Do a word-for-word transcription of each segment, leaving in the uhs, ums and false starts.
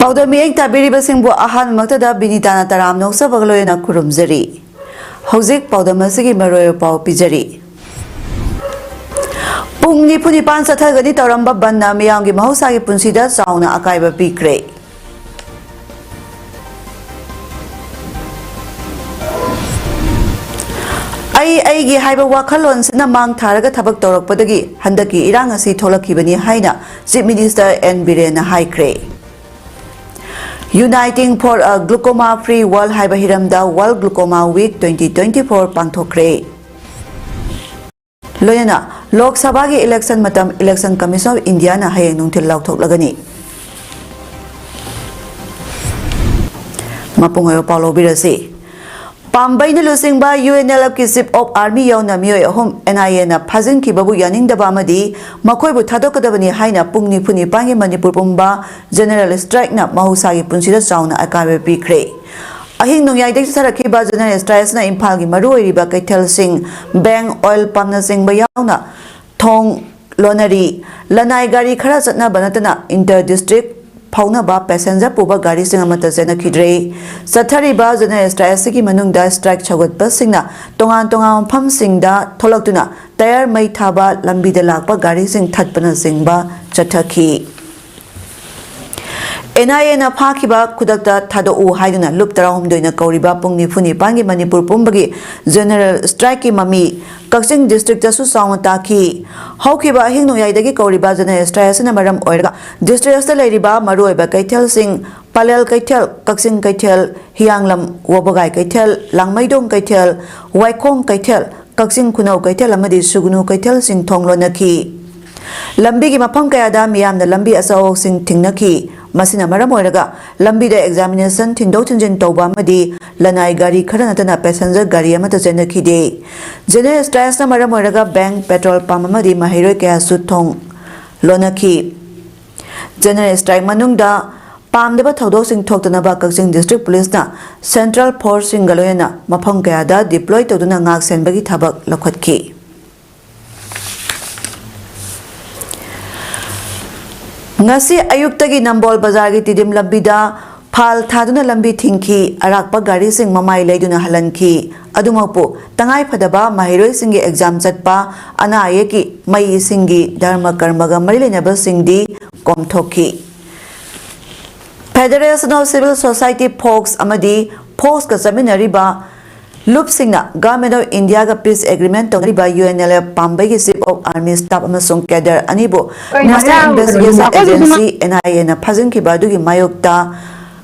ꯄꯥꯎꯗꯝ ꯃꯤꯠꯌꯦꯡ ꯇꯥꯕꯤꯔꯤꯕꯁꯤꯡꯕꯨ ꯑꯍꯥꯟꯕꯃꯛꯇꯗ ꯕꯤꯅꯤꯇꯥꯅ ꯇꯔꯥꯝꯅ ꯑꯣꯛꯆꯕꯒ ꯂꯣꯏꯅꯅ ꯈꯨꯔꯨꯝꯖꯔꯤ꯫ ꯍꯧꯖꯤꯛ ꯄꯥꯎꯗꯝ ꯑꯁꯤꯒꯤ ꯃꯔꯨꯑꯣꯏꯕ ꯄꯥꯎ ꯄꯤꯖꯔꯤ꯫ ꯄꯨꯡ ꯅꯤꯐꯨ ꯅꯤꯄꯥꯟ ꯆꯠꯊꯒꯅꯤ ꯇꯧꯔꯝꯕ ꯕꯟꯅ ꯃꯤꯌꯥꯝꯒꯤ ꯃꯍꯧꯁꯥꯒꯤ ꯄꯨꯟꯁꯤꯗ ꯆꯥꯎꯅ ꯑꯀꯥꯏꯕ ꯄꯤꯈ꯭ꯔꯦ꯫ "ꯑꯩ ꯑꯩꯒꯤ" ꯍꯥꯏꯕ ꯋꯥꯈꯜꯂꯣꯟꯁꯤꯅ ꯃꯥꯡ ꯊꯥꯔꯒ ꯊꯕꯛ ꯇꯧꯔꯛꯄꯗꯒꯤ ꯍꯟꯗꯛꯀꯤ ꯏꯔꯥꯡ ꯑꯁꯤ ꯊꯣꯛꯂꯛꯈꯤꯕꯅꯤ ꯍꯥꯏꯅ Chief Minister N ꯕꯤꯔꯦꯟꯅ ꯍꯥꯏꯈ꯭ꯔꯦ꯫ "Uniting for a Glaucoma Free World" ꯍꯥꯏꯕ ꯍꯤꯔꯝꯗ World Glaucoma Week twenty twenty four ꯄꯥꯡꯊꯣꯛꯈ꯭ꯔꯦ꯫ ꯂꯣꯏꯅꯅ ꯂꯣꯛ ꯁꯚꯥꯒꯤ election ꯃꯇꯝ Election Commission of Indiaꯅ ꯍꯌꯦꯡ ꯅꯨꯡꯊꯤꯜ ꯂꯥꯎꯊꯣꯛꯂꯒꯅꯤ꯫ ꯃꯄꯨꯡ ꯑꯣꯏꯕ ꯄꯥꯎ ꯂꯧꯕꯤꯔꯁꯤ꯫ ꯄꯥꯝꯕꯩꯅ ꯂꯨꯆꯤꯡꯕ UNLFꯀꯤ Chief of Army ꯌꯥꯎꯅ ꯃꯤꯑꯣꯏ ꯑꯍꯨꯝ NIAꯅ ꯐꯥꯖꯤꯟꯈꯤꯕꯕꯨ ꯌꯥꯅꯤꯡꯗꯕ ꯑꯃꯗꯤ ꯃꯈꯣꯏꯕꯨ ꯊꯥꯗꯣꯛꯀꯗꯕꯅꯤ ꯍꯥꯏꯅ ꯄꯨꯡ ꯅꯤꯐꯨ ꯅꯤꯄꯥꯟꯒꯤ ꯃꯅꯤꯄꯨꯔ ꯄꯨꯝꯕ General Strikeꯅ ꯃꯍꯧꯁꯥꯒꯤ ꯄꯨꯟꯁꯤꯗ ꯆꯥꯎꯅ ꯑꯀꯥꯏꯕ ꯄꯤꯈ꯭ꯔꯦ꯫ ꯑꯍꯤꯡ ꯅꯣꯡꯌꯥꯏꯗꯒꯤ ꯆꯠꯊꯔꯛꯈꯤꯕ General Strikeꯅ ꯏꯝꯐꯥꯜꯒꯤ ꯃꯔꯨꯑꯣꯏꯔꯤꯕ ꯀꯩꯊꯦꯜꯁꯤꯡ, bank, oil pumpꯅꯆꯤꯡꯕ ꯌꯥꯎꯅ ꯊꯣꯡ ꯂꯣꯟꯅꯔꯤ꯫ ꯂꯅꯥꯏ ꯒꯥꯔꯤ ꯈꯔ ꯆꯠꯅꯕ ꯅꯠꯇꯅ inter district ꯐꯥꯎꯅꯕ passenger ꯄꯨꯕ ꯒꯥꯔꯤꯁꯤꯡ ꯑꯃꯠꯇ ꯆꯦꯟꯅꯈꯤꯗ꯭ꯔꯦ꯫ ꯆꯠꯊꯔꯤꯕ General Strike ꯑꯁꯤꯒꯤ ꯃꯅꯨꯡꯗ strike ꯁꯧꯒꯠꯄꯁꯤꯡꯅ ꯇꯣꯉꯥꯟ ꯇꯣꯉꯥꯟꯕ ꯃꯐꯝꯁꯤꯡꯗ ꯊꯣꯛꯂꯛꯇꯨꯅ tyre ꯃꯩ ꯊꯥꯕ, ꯂꯝꯕꯤꯗ ꯂꯥꯛꯄ ꯒꯥꯔꯤꯁꯤꯡ ꯊꯠꯄꯅꯆꯤꯡꯕ ꯆꯠꯊꯈꯤ꯫ NIAꯅ ꯐꯥꯈꯤꯕ ꯈꯨꯗꯛꯇ ꯊꯥꯗꯣꯛꯎ ꯍꯥꯏꯗꯨꯅ ꯂꯨꯞ ꯇꯔꯥꯍꯨꯝꯗꯣꯏꯅ ꯀꯧꯔꯤꯕ ꯄꯨꯡ ꯅꯤꯐꯨ ꯅꯤꯄꯥꯟꯒꯤ ꯃꯅꯤꯄꯨꯔ ꯄꯨꯝꯕꯒꯤ General Strikeꯀꯤ ꯃꯃꯤ ꯀꯛꯆꯤꯡ districtꯇꯁꯨ ꯆꯥꯎꯅ ꯇꯥꯈꯤ꯫ ꯍꯧꯈꯤꯕ ꯑꯍꯤꯡ ꯅꯣꯡꯌꯥꯏꯗꯒꯤ ꯀꯧꯔꯤꯕ General Strike ꯑꯁꯤꯅ ꯃꯔꯝ ꯑꯣꯏꯔꯒ district ꯑꯁꯤꯗ ꯂꯩꯔꯤꯕ ꯃꯔꯨꯑꯣꯏꯕ ꯀꯩꯊꯦꯜꯁꯤꯡ, ꯄꯂꯦꯜ ꯀꯩꯊꯦꯜ, ꯀꯛꯆꯤꯡ ꯀꯩꯊꯦꯜ, ꯍꯤꯌꯥꯡꯂꯝ, ꯋꯥꯕꯒꯥꯏ ꯀꯩꯊꯦꯜ, ꯂꯥꯡꯃꯩꯗꯣꯡ ꯀꯩꯊꯦꯜ, ꯋꯥꯏꯈꯣꯡ ꯀꯩꯊꯦꯜ, ꯀꯛꯆꯤꯡ ꯈꯨꯅꯧ ꯀꯩꯊꯦꯜ ꯑꯃꯗꯤ ꯁꯨꯒꯅꯨ ꯀꯩꯊꯦꯜꯁꯤꯡ ꯊꯣꯡ ꯂꯣꯟꯅꯈꯤ꯫ ꯂꯝꯕꯤꯒꯤ ꯃꯐꯝ ꯀꯌꯥꯗ ꯃꯤꯌꯥꯝꯅ ꯂꯝꯕꯤ ꯑꯆꯧ ꯑꯆꯧꯛꯁꯤꯡ ꯊꯤꯡꯅꯈꯤ꯫ ꯃꯁꯤꯅ ꯃꯔꯝ ꯑꯣꯏꯔꯒ ꯂꯝꯕꯤꯗ examination, ꯊꯤꯟꯗꯣꯛ ꯊꯤꯟꯖꯤꯟ ꯇꯧꯕ ꯑꯃꯗꯤ ꯂꯅꯥꯏ ꯒꯥꯔꯤ ꯈꯔ ꯅꯠꯇꯅ passenger ꯒꯥꯔꯤ ꯑꯃꯠꯇ ꯆꯦꯟꯅꯈꯤꯗꯦ꯫ General Strikeꯅ ꯃꯔꯝ ꯑꯣꯏꯔꯒ bank, petrol pump ꯑꯃꯗꯤ ꯃꯍꯩꯔꯣꯏ ꯀꯌꯥꯁꯨ ꯊꯣꯡ ꯂꯣꯟꯅꯈꯤ꯫ General Strike ꯃꯅꯨꯡꯗ ꯄꯥꯝꯗꯕ ꯊꯧꯗꯣꯛꯁꯤꯡ ꯊꯣꯛꯇꯅꯕ ꯀꯛꯆꯤꯡ district policeꯅ central forceꯁꯤꯡꯒ ꯂꯣꯏꯅꯅ ꯃꯐꯝ ꯀꯌꯥꯗ deploy ꯇꯧꯗꯨꯅ ꯉꯥꯛ ꯁꯦꯟꯕꯒꯤ ꯊꯕꯛ ꯂꯧꯈꯠꯈꯤ꯫ ꯉꯁꯤ ꯑꯌꯨꯛꯇꯒꯤ ꯅꯝꯕꯣꯜ ꯕꯖꯥꯔꯒꯤ ꯇꯤꯗꯤꯝ ꯂꯝꯕꯤꯗ ꯐꯥꯜ ꯊꯥꯗꯨꯅ ꯂꯝꯕꯤ ꯊꯤꯡꯈꯤ꯫ ꯑꯔꯥꯛꯄ ꯒꯥꯔꯤꯁꯤꯡ ꯃꯃꯥꯏ ꯂꯩꯗꯨꯅ ꯍꯜꯍꯟꯈꯤ꯫ ꯑꯗꯨꯃꯛꯄꯨ, ꯇꯉꯥꯏ ꯐꯗꯕ ꯃꯍꯩꯔꯣꯏꯁꯤꯡꯒꯤ ꯑꯦꯛꯖꯥꯝ ꯆꯠꯄ, ꯑꯅꯥ ꯑꯌꯦꯛꯀꯤ, ꯃꯩ ꯏꯁꯤꯡꯒꯤ, ꯙꯔꯃ ꯀꯔꯃꯒ ꯃꯔꯤ ꯂꯩꯅꯕꯁꯤꯡꯗꯤ ꯀꯣꯝꯊꯣꯛꯈꯤ꯫ Federation of Civil Society, fox, ꯑꯃꯗꯤ ꯐꯣꯛꯁꯀ ꯆꯠꯃꯤꯟꯅꯔꯤꯕ ꯂꯨꯞꯁꯤꯡꯅ Government of Indiaꯒ peace agreement ꯇꯧꯅꯔꯤꯕ UNLF ꯄꯥꯝꯕꯩꯒꯤ Chief of Army Staff ꯑꯃꯁꯨꯡ cadre ꯑꯅꯤꯕꯨ National Investigation Agency, NIAꯅ ꯐꯥꯖꯤꯟꯈꯤꯕ ꯑꯗꯨꯒꯤ ꯃꯥꯌꯣꯛꯇ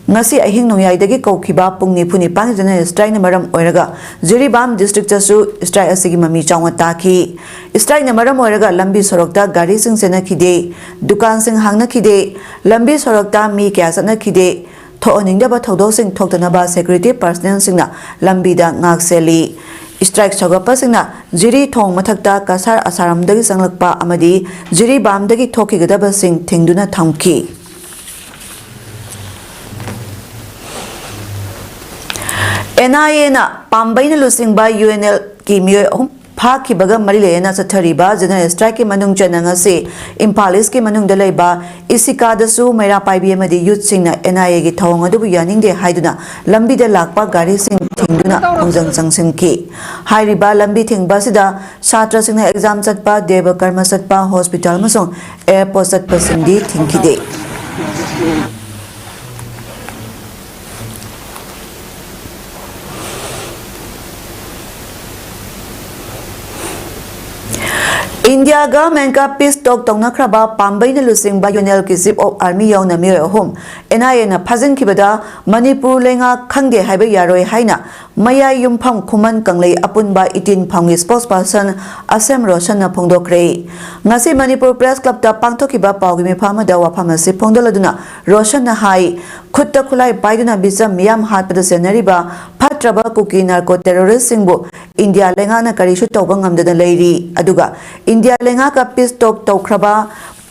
ꯉꯁꯤ ꯑꯍꯤꯡ ꯅꯣꯡꯌꯥꯏꯗꯒꯤ ꯀꯧꯈꯤꯕ ꯄꯨꯡ ꯅꯤꯐꯨ ꯅꯤꯄꯥꯟꯒꯤ general strikeꯅ ꯃꯔꯝ ꯑꯣꯏꯔꯒ ꯖꯤꯔꯤꯕꯥꯝ districtꯇꯁꯨ strike ꯑꯁꯤꯒꯤ ꯃꯃꯤ ꯆꯥꯎꯅ ꯇꯥꯈꯤ꯫ Strikeꯅ ꯃꯔꯝ ꯑꯣꯏꯔꯒ ꯂꯝꯕꯤ ꯁꯣꯔꯣꯛꯇ ꯒꯥꯔꯤꯁꯤꯡ ꯆꯦꯟꯅꯈꯤꯗꯦ, ꯗꯨꯀꯥꯟꯁꯤꯡ ꯍꯥꯡꯅꯈꯤꯗꯦ, ꯂꯝꯕꯤ ꯁꯣꯔꯣꯛꯇ ꯃꯤ ꯀꯌꯥ ꯆꯠꯅꯈꯤꯗꯦ꯫ ꯊꯣꯛꯍꯟꯅꯤꯡꯗꯕ ꯊꯧꯗꯣꯛꯁꯤꯡ ꯊꯣꯛꯇꯅꯕ security personnelꯁꯤꯡꯅ ꯂꯝꯕꯤꯗ ꯉꯥꯛ ꯁꯦꯜꯂꯤ꯫ Strike ꯁꯧꯒꯠꯄꯁꯤꯡꯅ ꯖꯤꯔꯤ ꯊꯣꯡ ꯃꯊꯛꯇ ꯀꯁꯥꯔ ꯑꯁꯥꯔꯝꯗꯒꯤ ꯆꯪꯂꯛꯄ ꯑꯃꯗꯤ ꯖꯤꯔꯤꯕꯥꯝꯗꯒꯤ ꯊꯣꯛꯈꯤꯒꯗꯕꯁꯤꯡ ꯊꯤꯡꯗꯨꯅ ꯊꯝꯈꯤ꯫ NIAꯅ ꯄꯥꯝꯕꯩꯅ ꯂꯨꯆꯤꯡꯕ UNLFꯀꯤ ꯃꯤꯑꯣꯏ ꯑꯍꯨꯝ ꯐꯥꯈꯤꯕꯒ ꯃꯔꯤ ꯂꯩꯅꯅ ꯆꯠꯊꯔꯤꯕ general strikeꯀꯤ ꯃꯅꯨꯡ ꯆꯟꯅ ꯉꯁꯤ ꯏꯝꯐꯥꯜ ꯏꯁꯀꯤ ꯃꯅꯨꯡꯗ ꯂꯩꯕ ꯏꯁꯤꯀꯥꯗꯁꯨ ꯃꯩꯔꯥ ꯄꯥꯏꯕꯤ ꯑꯃꯗꯤ youthꯁꯤꯡꯅ NIAꯒꯤ ꯊꯧꯑꯣꯡ ꯑꯗꯨꯕꯨ ꯌꯥꯅꯤꯡꯗꯦ ꯍꯥꯏꯗꯨꯅ ꯂꯝꯕꯤꯗ ꯂꯥꯛꯄ ꯒꯥꯔꯤꯁꯤꯡ ꯊꯤꯡꯗꯨꯅ ꯈꯣꯡꯖꯪ ꯆꯪꯁꯤꯟꯈꯤ꯫ ꯍꯥꯏꯔꯤꯕ ꯂꯝꯕꯤ ꯊꯤꯡꯕ ꯑꯁꯤꯗ ꯁꯥꯇ꯭ꯔꯁꯤꯡꯅ exam ꯆꯠꯄ, ꯗꯦꯕ ꯀꯔꯃ ꯆꯠꯄ, hospital ꯑꯃꯁꯨꯡ airport ꯆꯠꯄꯁꯤꯡꯗꯤ ꯊꯤꯡꯈꯤꯗꯦ꯫ ꯏꯟꯗꯤꯌꯥꯒ ꯃꯦꯟꯀꯥ peace talk ꯇꯧꯅꯈ꯭ꯔꯕ ꯄꯥꯝꯕꯩꯅ ꯂꯨꯆꯤꯡꯕ UNLFꯀꯤ Chief of Army ꯌꯥꯎꯅ ꯃꯤꯑꯣꯏ ꯑꯍꯨꯝ NIAꯅ ꯐꯥꯖꯤꯟꯈꯤꯕꯗ ꯃꯅꯤꯄꯨꯔ ꯂꯩꯉꯥꯛ ꯈꯪꯗꯦ ꯍꯥꯏꯕ ꯌꯥꯔꯣꯏ ꯍꯥꯏꯅ ꯃꯌꯥꯏ ꯌꯨꯝꯐꯝ ꯈꯨꯃꯟ ꯀꯪꯂꯩ ꯑꯄꯨꯟꯕ ꯏꯇꯤꯟꯐꯝꯒꯤ spokesperson ꯑꯁꯦꯝ ꯔꯣꯁꯟꯅ ꯐꯣꯡꯗꯣꯛꯈ꯭ꯔꯦ꯫ ꯉꯁꯤ ꯃꯅꯤꯄꯨꯔ Press Clubꯇ ꯄꯥꯡꯊꯣꯛꯈꯤꯕ ꯄꯥꯎꯒꯤ ꯃꯤꯐꯝ ꯑꯃꯗ ꯋꯥꯐꯝ ꯑꯁꯤ ꯐꯣꯡꯗꯣꯛꯂꯗꯨꯅ ꯔꯣꯁꯟꯅ ꯍꯥꯏ, ꯈꯨꯠꯇ ꯈꯨꯠꯂꯥꯏ ꯄꯥꯏꯗꯨꯅ ꯃꯤꯆꯝ ꯃꯤꯌꯥꯝ ꯍꯥꯠꯄꯗ ꯆꯦꯟꯅꯔꯤꯕ ꯐꯠꯇ꯭ꯔꯕ ꯀꯨꯀꯤ narco terroristꯁꯤꯡꯕꯨ ꯏꯟꯗꯤꯌꯥ ꯂꯩꯉꯥꯛꯅ ꯀꯔꯤꯁꯨ ꯇꯧꯕ ꯉꯝꯗꯅ ꯂꯩꯔꯤ꯫ ꯑꯗꯨꯒ ꯏꯟꯗꯤꯌꯥ ꯂꯩꯉꯥꯛꯀ peace talk ꯇꯧꯈ꯭ꯔꯕ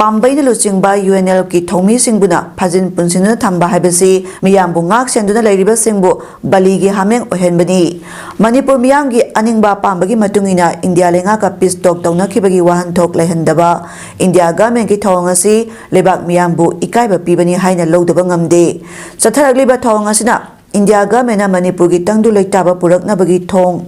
ꯄꯥꯝꯕꯩꯅ ꯂꯨꯆꯤꯡꯕ UNLFꯀꯤ ꯊꯧꯃꯤꯁꯤꯡꯕꯨꯅ ꯐꯥꯖꯤꯟ ꯄꯨꯟꯁꯤꯟꯗꯨꯅ ꯊꯝꯕ ꯍꯥꯏꯕꯁꯤ ꯃꯤꯌꯥꯝꯕꯨ ꯉꯥꯛ ꯁꯦꯟꯗꯨꯅ ꯂꯩꯔꯤꯕꯁꯤꯡꯕꯨ ꯕꯂꯤꯒꯤ ꯍꯥꯃꯦꯡ ꯑꯣꯏꯍꯟꯕꯅꯤ꯫ ꯃꯅꯤꯄꯨꯔ ꯃꯤꯌꯥꯝꯒꯤ ꯑꯅꯤꯡꯕ ꯑꯄꯥꯝꯕꯒꯤ ꯃꯇꯨꯡ ꯏꯟꯅ ꯏꯟꯗꯤꯌꯥ ꯂꯩꯉꯥꯛꯀ peace talk ꯇꯧꯅꯈꯤꯕꯒꯤ ꯋꯥꯍꯟꯊꯣꯛ ꯂꯩꯍꯟꯗꯕ ꯏꯟꯗꯤꯌꯥ governmentꯀꯤ ꯊꯧꯑꯣꯡ ꯑꯁꯤ ꯂꯩꯕꯥꯛ ꯃꯤꯌꯥꯝꯕꯨ ꯏꯀꯥꯏꯕ ꯄꯤꯕꯅꯤ ꯍꯥꯏꯅ ꯂꯧꯗꯕ ꯉꯝꯗꯦ꯫ ꯆꯠꯊꯔꯛꯂꯤꯕ ꯊꯧꯑꯣꯡ ꯑꯁꯤꯅ ꯏꯟꯗꯤꯌꯥ governmentꯅ ꯃꯅꯤꯄꯨꯔꯒꯤ ꯇꯪꯗꯨ ꯂꯩꯇꯥꯕ ꯄꯨꯔꯛꯅꯕꯒꯤ ꯊꯣꯡ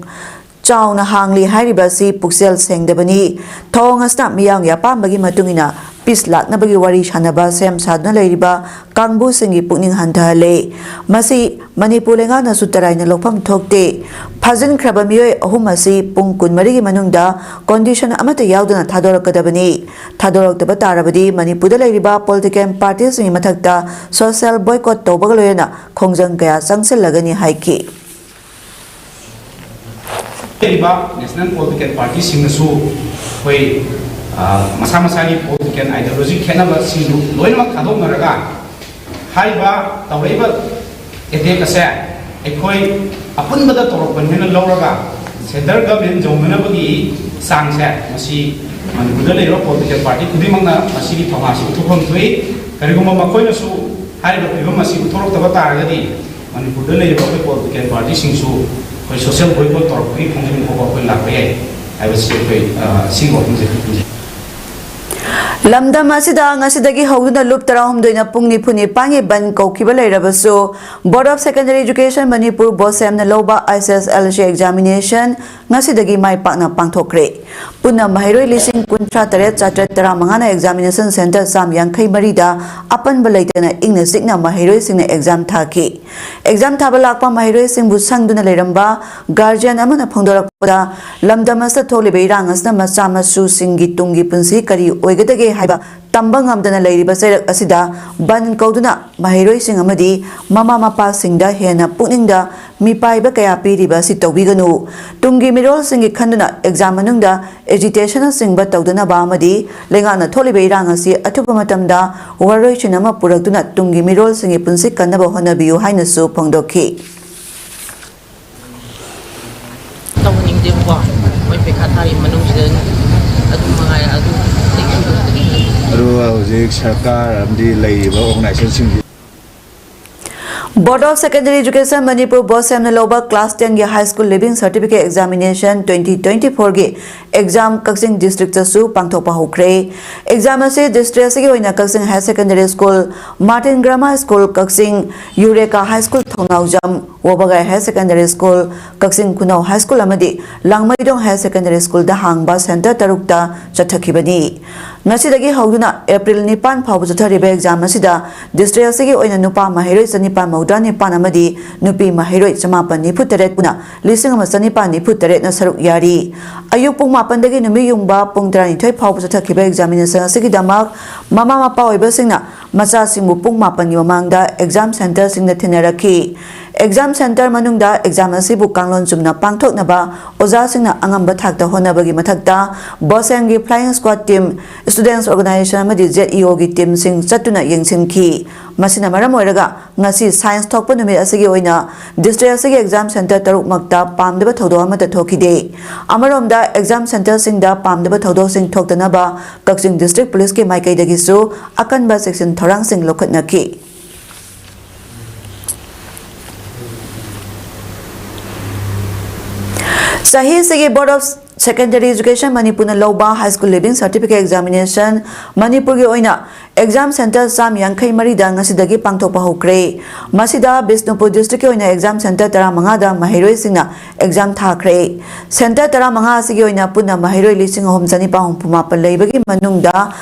ꯆꯥꯎꯅ ꯍꯥꯡꯂꯤ ꯍꯥꯏꯔꯤꯕ ꯑꯁꯤ ꯄꯨꯛꯆꯦꯜ ꯁꯦꯡꯗꯕꯅꯤ꯫ ꯊꯧꯑꯣꯡ ꯑꯁꯤꯅ ꯃꯤꯌꯥꯝꯒꯤ ꯑꯄꯥꯝꯕꯒꯤ ꯃꯇꯨꯡ ꯏꯟꯅ peace ꯂꯥꯛꯅꯕꯒꯤ ꯋꯥꯔꯤ ꯁꯥꯅꯕ ꯁꯦꯝ ꯁꯥꯗꯨꯅ ꯂꯩꯔꯤꯕ ꯀꯥꯡꯕꯨꯁꯤꯡꯒꯤ ꯄꯨꯛꯅꯤꯡ ꯍꯟꯊꯍꯜꯂꯦ꯫ ꯃꯁꯤ ꯃꯅꯤꯄꯨꯔ ꯂꯩꯉꯥꯛꯅꯁꯨ ꯇꯔꯥꯏꯅ ꯂꯧꯐꯝ ꯊꯣꯛꯇꯦ꯫ ꯐꯥꯖꯤꯟꯈ꯭ꯔꯕ ꯃꯤꯑꯣꯏ ꯑꯍꯨꯝ ꯑꯁꯤ ꯄꯨꯡ ꯀꯨꯟꯃꯔꯤꯒꯤ ꯃꯅꯨꯡꯗ condition ꯑꯃꯠꯇ ꯌꯥꯎꯗꯅ ꯊꯥꯗꯣꯔꯛꯀꯗꯕꯅꯤ꯫ ꯊꯥꯗꯣꯔꯛꯇꯕ ꯇꯥꯔꯕꯗꯤ ꯃꯅꯤꯄꯨꯔꯗ ꯂꯩꯔꯤꯕ political partyꯁꯤꯡꯒꯤ ꯃꯊꯛꯇ social boycott ꯇꯧꯕꯒ ꯂꯣꯏꯅꯅ ꯈꯣꯡꯖꯪ ꯀꯌꯥ ꯆꯪꯁꯤꯜꯂꯒꯅꯤ ꯍꯥꯏꯈꯤ꯫ ꯂꯩꯔꯤꯕ national political partyꯁꯤꯡꯅꯁꯨ ꯑꯩꯈꯣꯏ, ꯑ, ꯃꯁꯥ ꯃꯁꯥꯒꯤ political ideology ꯈꯦꯠꯅꯕꯁꯤꯡꯗꯨ ꯂꯣꯏꯅꯃꯛ ꯊꯥꯗꯣꯛꯅꯔꯒ ꯍꯥꯏꯔꯤꯕ ꯇꯧꯔꯛꯏꯕ attack ꯑꯁꯦ ꯑꯩꯈꯣꯏ ꯑꯄꯨꯟꯕꯗ ꯇꯧꯔꯛꯄꯅꯦꯅ ꯂꯧꯔꯒ central government ꯌꯧꯅꯅꯕꯒꯤ ꯆꯥꯡꯁꯦ ꯃꯁꯤ ꯃꯅꯤꯄꯨꯔꯗ ꯂꯩꯔꯤꯕ political party ꯈꯨꯗꯤꯡꯃꯛꯅ ꯃꯁꯤꯒꯤ ꯊꯧꯅꯥꯁꯤ ꯎꯠꯊꯣꯛꯐꯝ ꯊꯣꯛꯏ꯫ ꯀꯔꯤꯒꯨꯝꯕ ꯃꯈꯣꯏꯅꯁꯨ ꯍꯥꯏꯔꯤꯕ ꯐꯤꯕꯝ ꯑꯁꯤ ꯎꯠꯊꯣꯔꯛꯇꯕ ꯇꯥꯔꯒꯗꯤ ꯃꯅꯤꯄꯨꯔꯗ ꯂꯩꯔꯤꯕ ꯑꯩꯈꯣꯏ political partyꯁꯤꯡꯁꯨ ꯑꯩꯈꯣꯏ social boycott ꯇꯧꯔꯛꯄꯒꯤ ꯈꯣꯡꯖꯪ ꯐꯥꯎꯕ ꯑꯩꯈꯣꯏ ꯂꯥꯛꯄ ꯌꯥꯏ ꯍꯥꯏꯕꯁꯤ ꯑꯩꯈꯣꯏ, ꯑ, ꯁꯤꯒꯤ ꯋꯥꯐꯝꯁꯦ ꯈꯪꯖꯩ꯫ ꯂꯝꯗꯝ ꯑꯁꯤꯗ ꯉꯁꯤꯗꯒꯤ ꯍꯧꯗꯨꯅ ꯂꯨꯞ ꯇꯔꯥꯍꯨꯝꯗꯣꯏꯅ ꯄꯨꯡ ꯅꯤꯐꯨꯅꯤ ꯄꯥꯟꯒꯤ ꯕꯟ ꯀꯧꯈꯤꯕ ꯂꯩꯔꯕꯁꯨ, Board of Secondary Education Manipur, BOSEMꯅ ꯂꯧꯕ SSLC examination ꯉꯁꯤꯗꯒꯤ ꯃꯥꯏ ꯄꯥꯛꯅ ꯄꯥꯡꯊꯣꯛꯈ꯭ꯔꯦ꯫ ꯄꯨꯟꯅ ꯃꯍꯩꯔꯣꯏ ꯂꯤꯁꯤꯡ ꯀꯨꯟꯊ꯭ꯔꯥ ꯇꯔꯦꯠ ꯆꯥꯇ꯭ꯔꯦꯠ ꯇꯔꯥꯃꯉꯥꯅ examination centre ꯆꯥꯝ ꯌꯥꯡꯈꯩ ꯃꯔꯤꯗ ꯑꯄꯟꯕ ꯂꯩꯇꯅ ꯏꯪꯅ ꯆꯤꯛꯅ ꯃꯍꯩꯔꯣꯏꯁꯤꯡꯅ exam ꯊꯥꯈꯤ꯫ Exam ꯊꯥꯕ ꯂꯥꯛꯄ ꯃꯍꯩꯔꯣꯏꯁꯤꯡꯕꯨ ꯁꯪꯗꯨꯅ ꯂꯩꯔꯝꯕ guardian ꯑꯃꯅ ꯐꯣꯡꯗꯣꯔꯛꯄꯗ, ꯂꯝꯗꯝ ꯑꯁꯤꯗ ꯊꯣꯛꯂꯤꯕ ꯏꯔꯥꯡ ꯑꯁꯤꯅ ꯃꯆꯥ ꯃꯁꯨꯁꯤꯡꯒꯤ ꯇꯨꯡꯒꯤ ꯄꯨꯟꯁꯤ ꯀꯔꯤ ꯑꯣꯏꯒꯗꯒꯦ ꯍꯥꯏꯕ ꯇꯝꯕ ꯉꯝꯗꯅ ꯂꯩꯔꯤꯕ ꯆꯩꯔꯛ ꯑꯁꯤꯗ ꯕꯟ ꯀꯧꯗꯨꯅ ꯃꯍꯩꯔꯣꯏꯁꯤꯡ ꯑꯃꯗꯤ ꯃꯃꯥ ꯃꯄꯥꯁꯤꯡꯗ ꯍꯦꯟꯅ ꯄꯨꯛꯅꯤꯡꯗ ꯃꯤꯄꯥꯏꯕ ꯀꯌꯥ ꯄꯤꯔꯤꯕ ꯑꯁꯤ ꯇꯧꯕꯤꯒꯅꯨ꯫ ꯇꯨꯡꯒꯤ ꯃꯤꯔꯣꯜꯁꯤꯡꯒꯤ ꯈꯟꯗꯨꯅ exam ꯃꯅꯨꯡꯗ agitationꯅꯆꯤꯡꯕ ꯇꯧꯗꯅꯕ ꯑꯃꯗꯤ ꯂꯩꯉꯥꯛꯅ ꯊꯣꯛꯂꯤꯕ ꯏꯔꯥꯡ ꯑꯁꯤ ꯑꯊꯨꯕ ꯃꯇꯝꯗ ꯋꯥꯔꯣꯏꯁꯤꯟ ꯑꯃ ꯄꯨꯔꯛꯇꯨꯅ ꯇꯨꯡꯒꯤ ꯃꯤꯔꯣꯜꯁꯤꯡꯒꯤ ꯄꯨꯟꯁꯤ ꯀꯟꯅꯕ ꯍꯣꯠꯅꯕꯤꯌꯨ ꯍꯥꯏꯅꯁꯨ ꯐꯣꯡꯗꯣꯛꯈꯤ꯫ ꯇꯧꯍꯟꯅꯤꯡꯗꯦꯕꯀꯣ꯫ ꯃꯣꯏ ꯄꯩꯈꯥ ꯊꯥꯔꯤ ꯃꯅꯨꯡꯁꯤꯗ ꯑꯗꯨꯝ ꯃꯉꯥꯏꯔꯦ, ꯑꯗꯨ ꯇꯦꯛꯁꯤꯟꯕꯗꯨꯗꯒꯤ ꯑꯗꯨꯒ ꯍꯧꯖꯤꯛ ꯁꯔꯀꯥꯔ ꯑꯃꯗꯤ ꯂꯩꯔꯤꯕ ꯑꯣꯔꯒꯅꯥꯏꯖꯦꯁꯟꯁꯤꯡꯁꯤ꯫ Board of Secondary Education Manipur, ꯕꯣꯁꯦꯝꯅ ꯂꯧꯕ class ten ꯒꯤ high school leaving certificate examination twenty twenty-four ꯒꯤ exam ꯀꯛꯆꯤꯡ district ꯇꯁꯨ ꯄꯥꯡꯊꯣꯛꯄ ꯍꯧꯈ꯭ꯔꯦ꯫ Exam ꯑꯁꯤ district ꯑꯁꯤꯒꯤ ꯑꯣꯏꯅ ꯀꯛꯆꯤꯡ Higher Secondary School, Martin Grammar School ꯀꯛꯆꯤꯡ, ꯌꯨꯔꯦꯀꯥ High School ꯊꯧꯅꯥꯎꯖꯝ, ꯋꯥꯕꯒꯥꯏ Higher Secondary School, ꯀꯛꯆꯤꯡ ꯈꯨꯅꯧ High School ꯑꯃꯗꯤ ꯂꯥꯡꯃꯩꯗꯣꯡ Higher Secondary School ꯗ ꯍꯥꯡꯕ center ꯇꯔꯨꯛꯇ ꯆꯠꯊꯈꯤꯕꯅꯤ꯫ ꯉꯁꯤꯗꯒꯤ ꯍꯧꯗꯨꯅ April ꯅꯤꯄꯥꯟ ꯐꯥꯎꯕ ꯆꯠꯊꯔꯤꯕ exam ꯑꯁꯤꯗ district ꯑꯁꯤꯒꯤ ꯑꯣꯏꯅ ꯅꯨꯄꯥ ꯃꯍꯩꯔꯣꯏ ꯆꯅꯤꯄꯥꯟ ꯃꯧꯗ꯭ꯔꯥ ꯅꯤꯄꯥꯟ ꯑꯃꯗꯤ ꯅꯨꯄꯤ ꯃꯍꯩꯔꯣꯏ ꯆꯃꯥꯄꯟ ꯅꯤꯐꯨ ꯇꯔꯦꯠ ꯄꯨꯟꯅ ꯂꯤꯁꯤꯡ ꯑꯃ ꯆꯅꯤꯄꯥꯟ ꯅꯤꯐꯨ ꯇꯔꯦꯠꯅ ꯁꯔꯨꯛ ꯌꯥꯔꯤ꯫ ꯑꯌꯨꯛ ꯄꯨꯡ ꯃꯥꯄꯟꯗꯒꯤ ꯅꯨꯃꯤꯠ ꯌꯨꯡꯕ ꯄꯨꯡ ꯇꯔꯥꯅꯤꯊꯣꯏ ꯐꯥꯎꯕ ꯆꯠꯊꯈꯤꯕ examination ꯑꯁꯤꯒꯤꯗꯃꯛ ꯃꯃꯥ ꯃꯄꯥ ꯑꯣꯏꯕꯁꯤꯡꯅ ꯃꯆꯥꯁꯤꯡꯕꯨ ꯄꯨꯡ ꯃꯥꯄꯟꯒꯤ ꯃꯃꯥꯡꯗ exam center ꯁꯤꯡꯗ ꯊꯤꯟꯅꯔꯛꯈꯤ꯫ Exam center ꯃꯅꯨꯡꯗ exam ꯑꯁꯤꯕꯨ ꯀꯥꯡꯂꯣꯟ ꯆꯨꯝꯅ ꯄꯥꯡꯊꯣꯛꯅꯕ ꯑꯣꯖꯥꯁꯤꯡꯅ ꯑꯉꯝꯕ ꯊꯥꯛꯇ ꯍꯣꯠꯅꯕꯒꯤ ꯃꯊꯛꯇ, ꯕꯣꯁꯦꯝꯒꯤ flying squad team, students organization ꯑꯃꯗꯤ Z E O ꯒꯤ team ꯁꯤꯡ ꯆꯠꯇꯨꯅ ꯌꯦꯡꯁꯤꯟꯈꯤ꯫ ꯃꯁꯤꯅ ꯃꯔꯝ ꯑꯣꯏꯔꯒ ꯉꯁꯤ science ꯊꯣꯛꯄ ꯅꯨꯃꯤꯠ ꯑꯁꯤꯒꯤ ꯑꯣꯏꯅ district ꯑꯁꯤꯒꯤ exam center ꯇꯔꯨꯛꯃꯛꯇ ꯄꯥꯝꯗꯕ ꯊꯧꯗꯣꯛ ꯑꯃꯠꯇ ꯊꯣꯛꯈꯤꯗꯦ꯫ ꯑꯃꯔꯣꯝꯗ, exam center ꯁꯤꯡꯗ ꯄꯥꯝꯗꯕ ꯊꯧꯗꯣꯛꯁꯤꯡ ꯊꯣꯛꯇꯅꯕ ꯀꯛꯆꯤꯡ district police ꯀꯤ ꯃꯥꯏꯀꯩꯗꯒꯤꯁꯨ ꯑꯀꯟꯕ ꯆꯦꯛꯁꯤꯟ ꯊꯧꯔꯥꯡꯁꯤꯡ ꯂꯧꯈꯠꯅꯈꯤ꯫ ꯆꯍꯤꯁꯤꯒꯤ Board of Secondary Education ꯃꯅꯤꯄꯨꯔꯅ ꯂꯧꯕ high school leaving certificate examination ꯃꯅꯤꯄꯨꯔꯒꯤ ꯑꯣꯏꯅ exam center ꯆꯥꯝ ꯌꯥꯡꯈꯩ ꯃꯔꯤꯗ ꯉꯁꯤꯗꯒꯤ ꯄꯥꯡꯊꯣꯛꯄ ꯍꯧꯈ꯭ꯔꯦ꯫ ꯃꯁꯤꯗ ꯕꯤꯁꯅꯨꯄꯨꯔ district ꯀꯤ ꯑꯣꯏꯅ exam center ꯇꯔꯥꯃꯉꯥꯗ ꯃꯍꯩꯔꯣꯏꯁꯤꯡꯅ exam ꯊꯥꯈ꯭ꯔꯦ꯫ Center ꯇꯔꯥꯃꯉꯥ ꯑꯁꯤꯒꯤ ꯑꯣꯏꯅ ꯄꯨꯟꯅ ꯃꯍꯩꯔꯣꯏ ꯂꯤꯁꯤꯡ ꯑꯍꯨꯝ ꯆꯅꯤꯄꯥꯟ ꯍꯨꯝꯐꯨ ꯃꯥꯄꯟ ꯂꯩꯕꯒꯤ ꯃꯅꯨꯡꯗ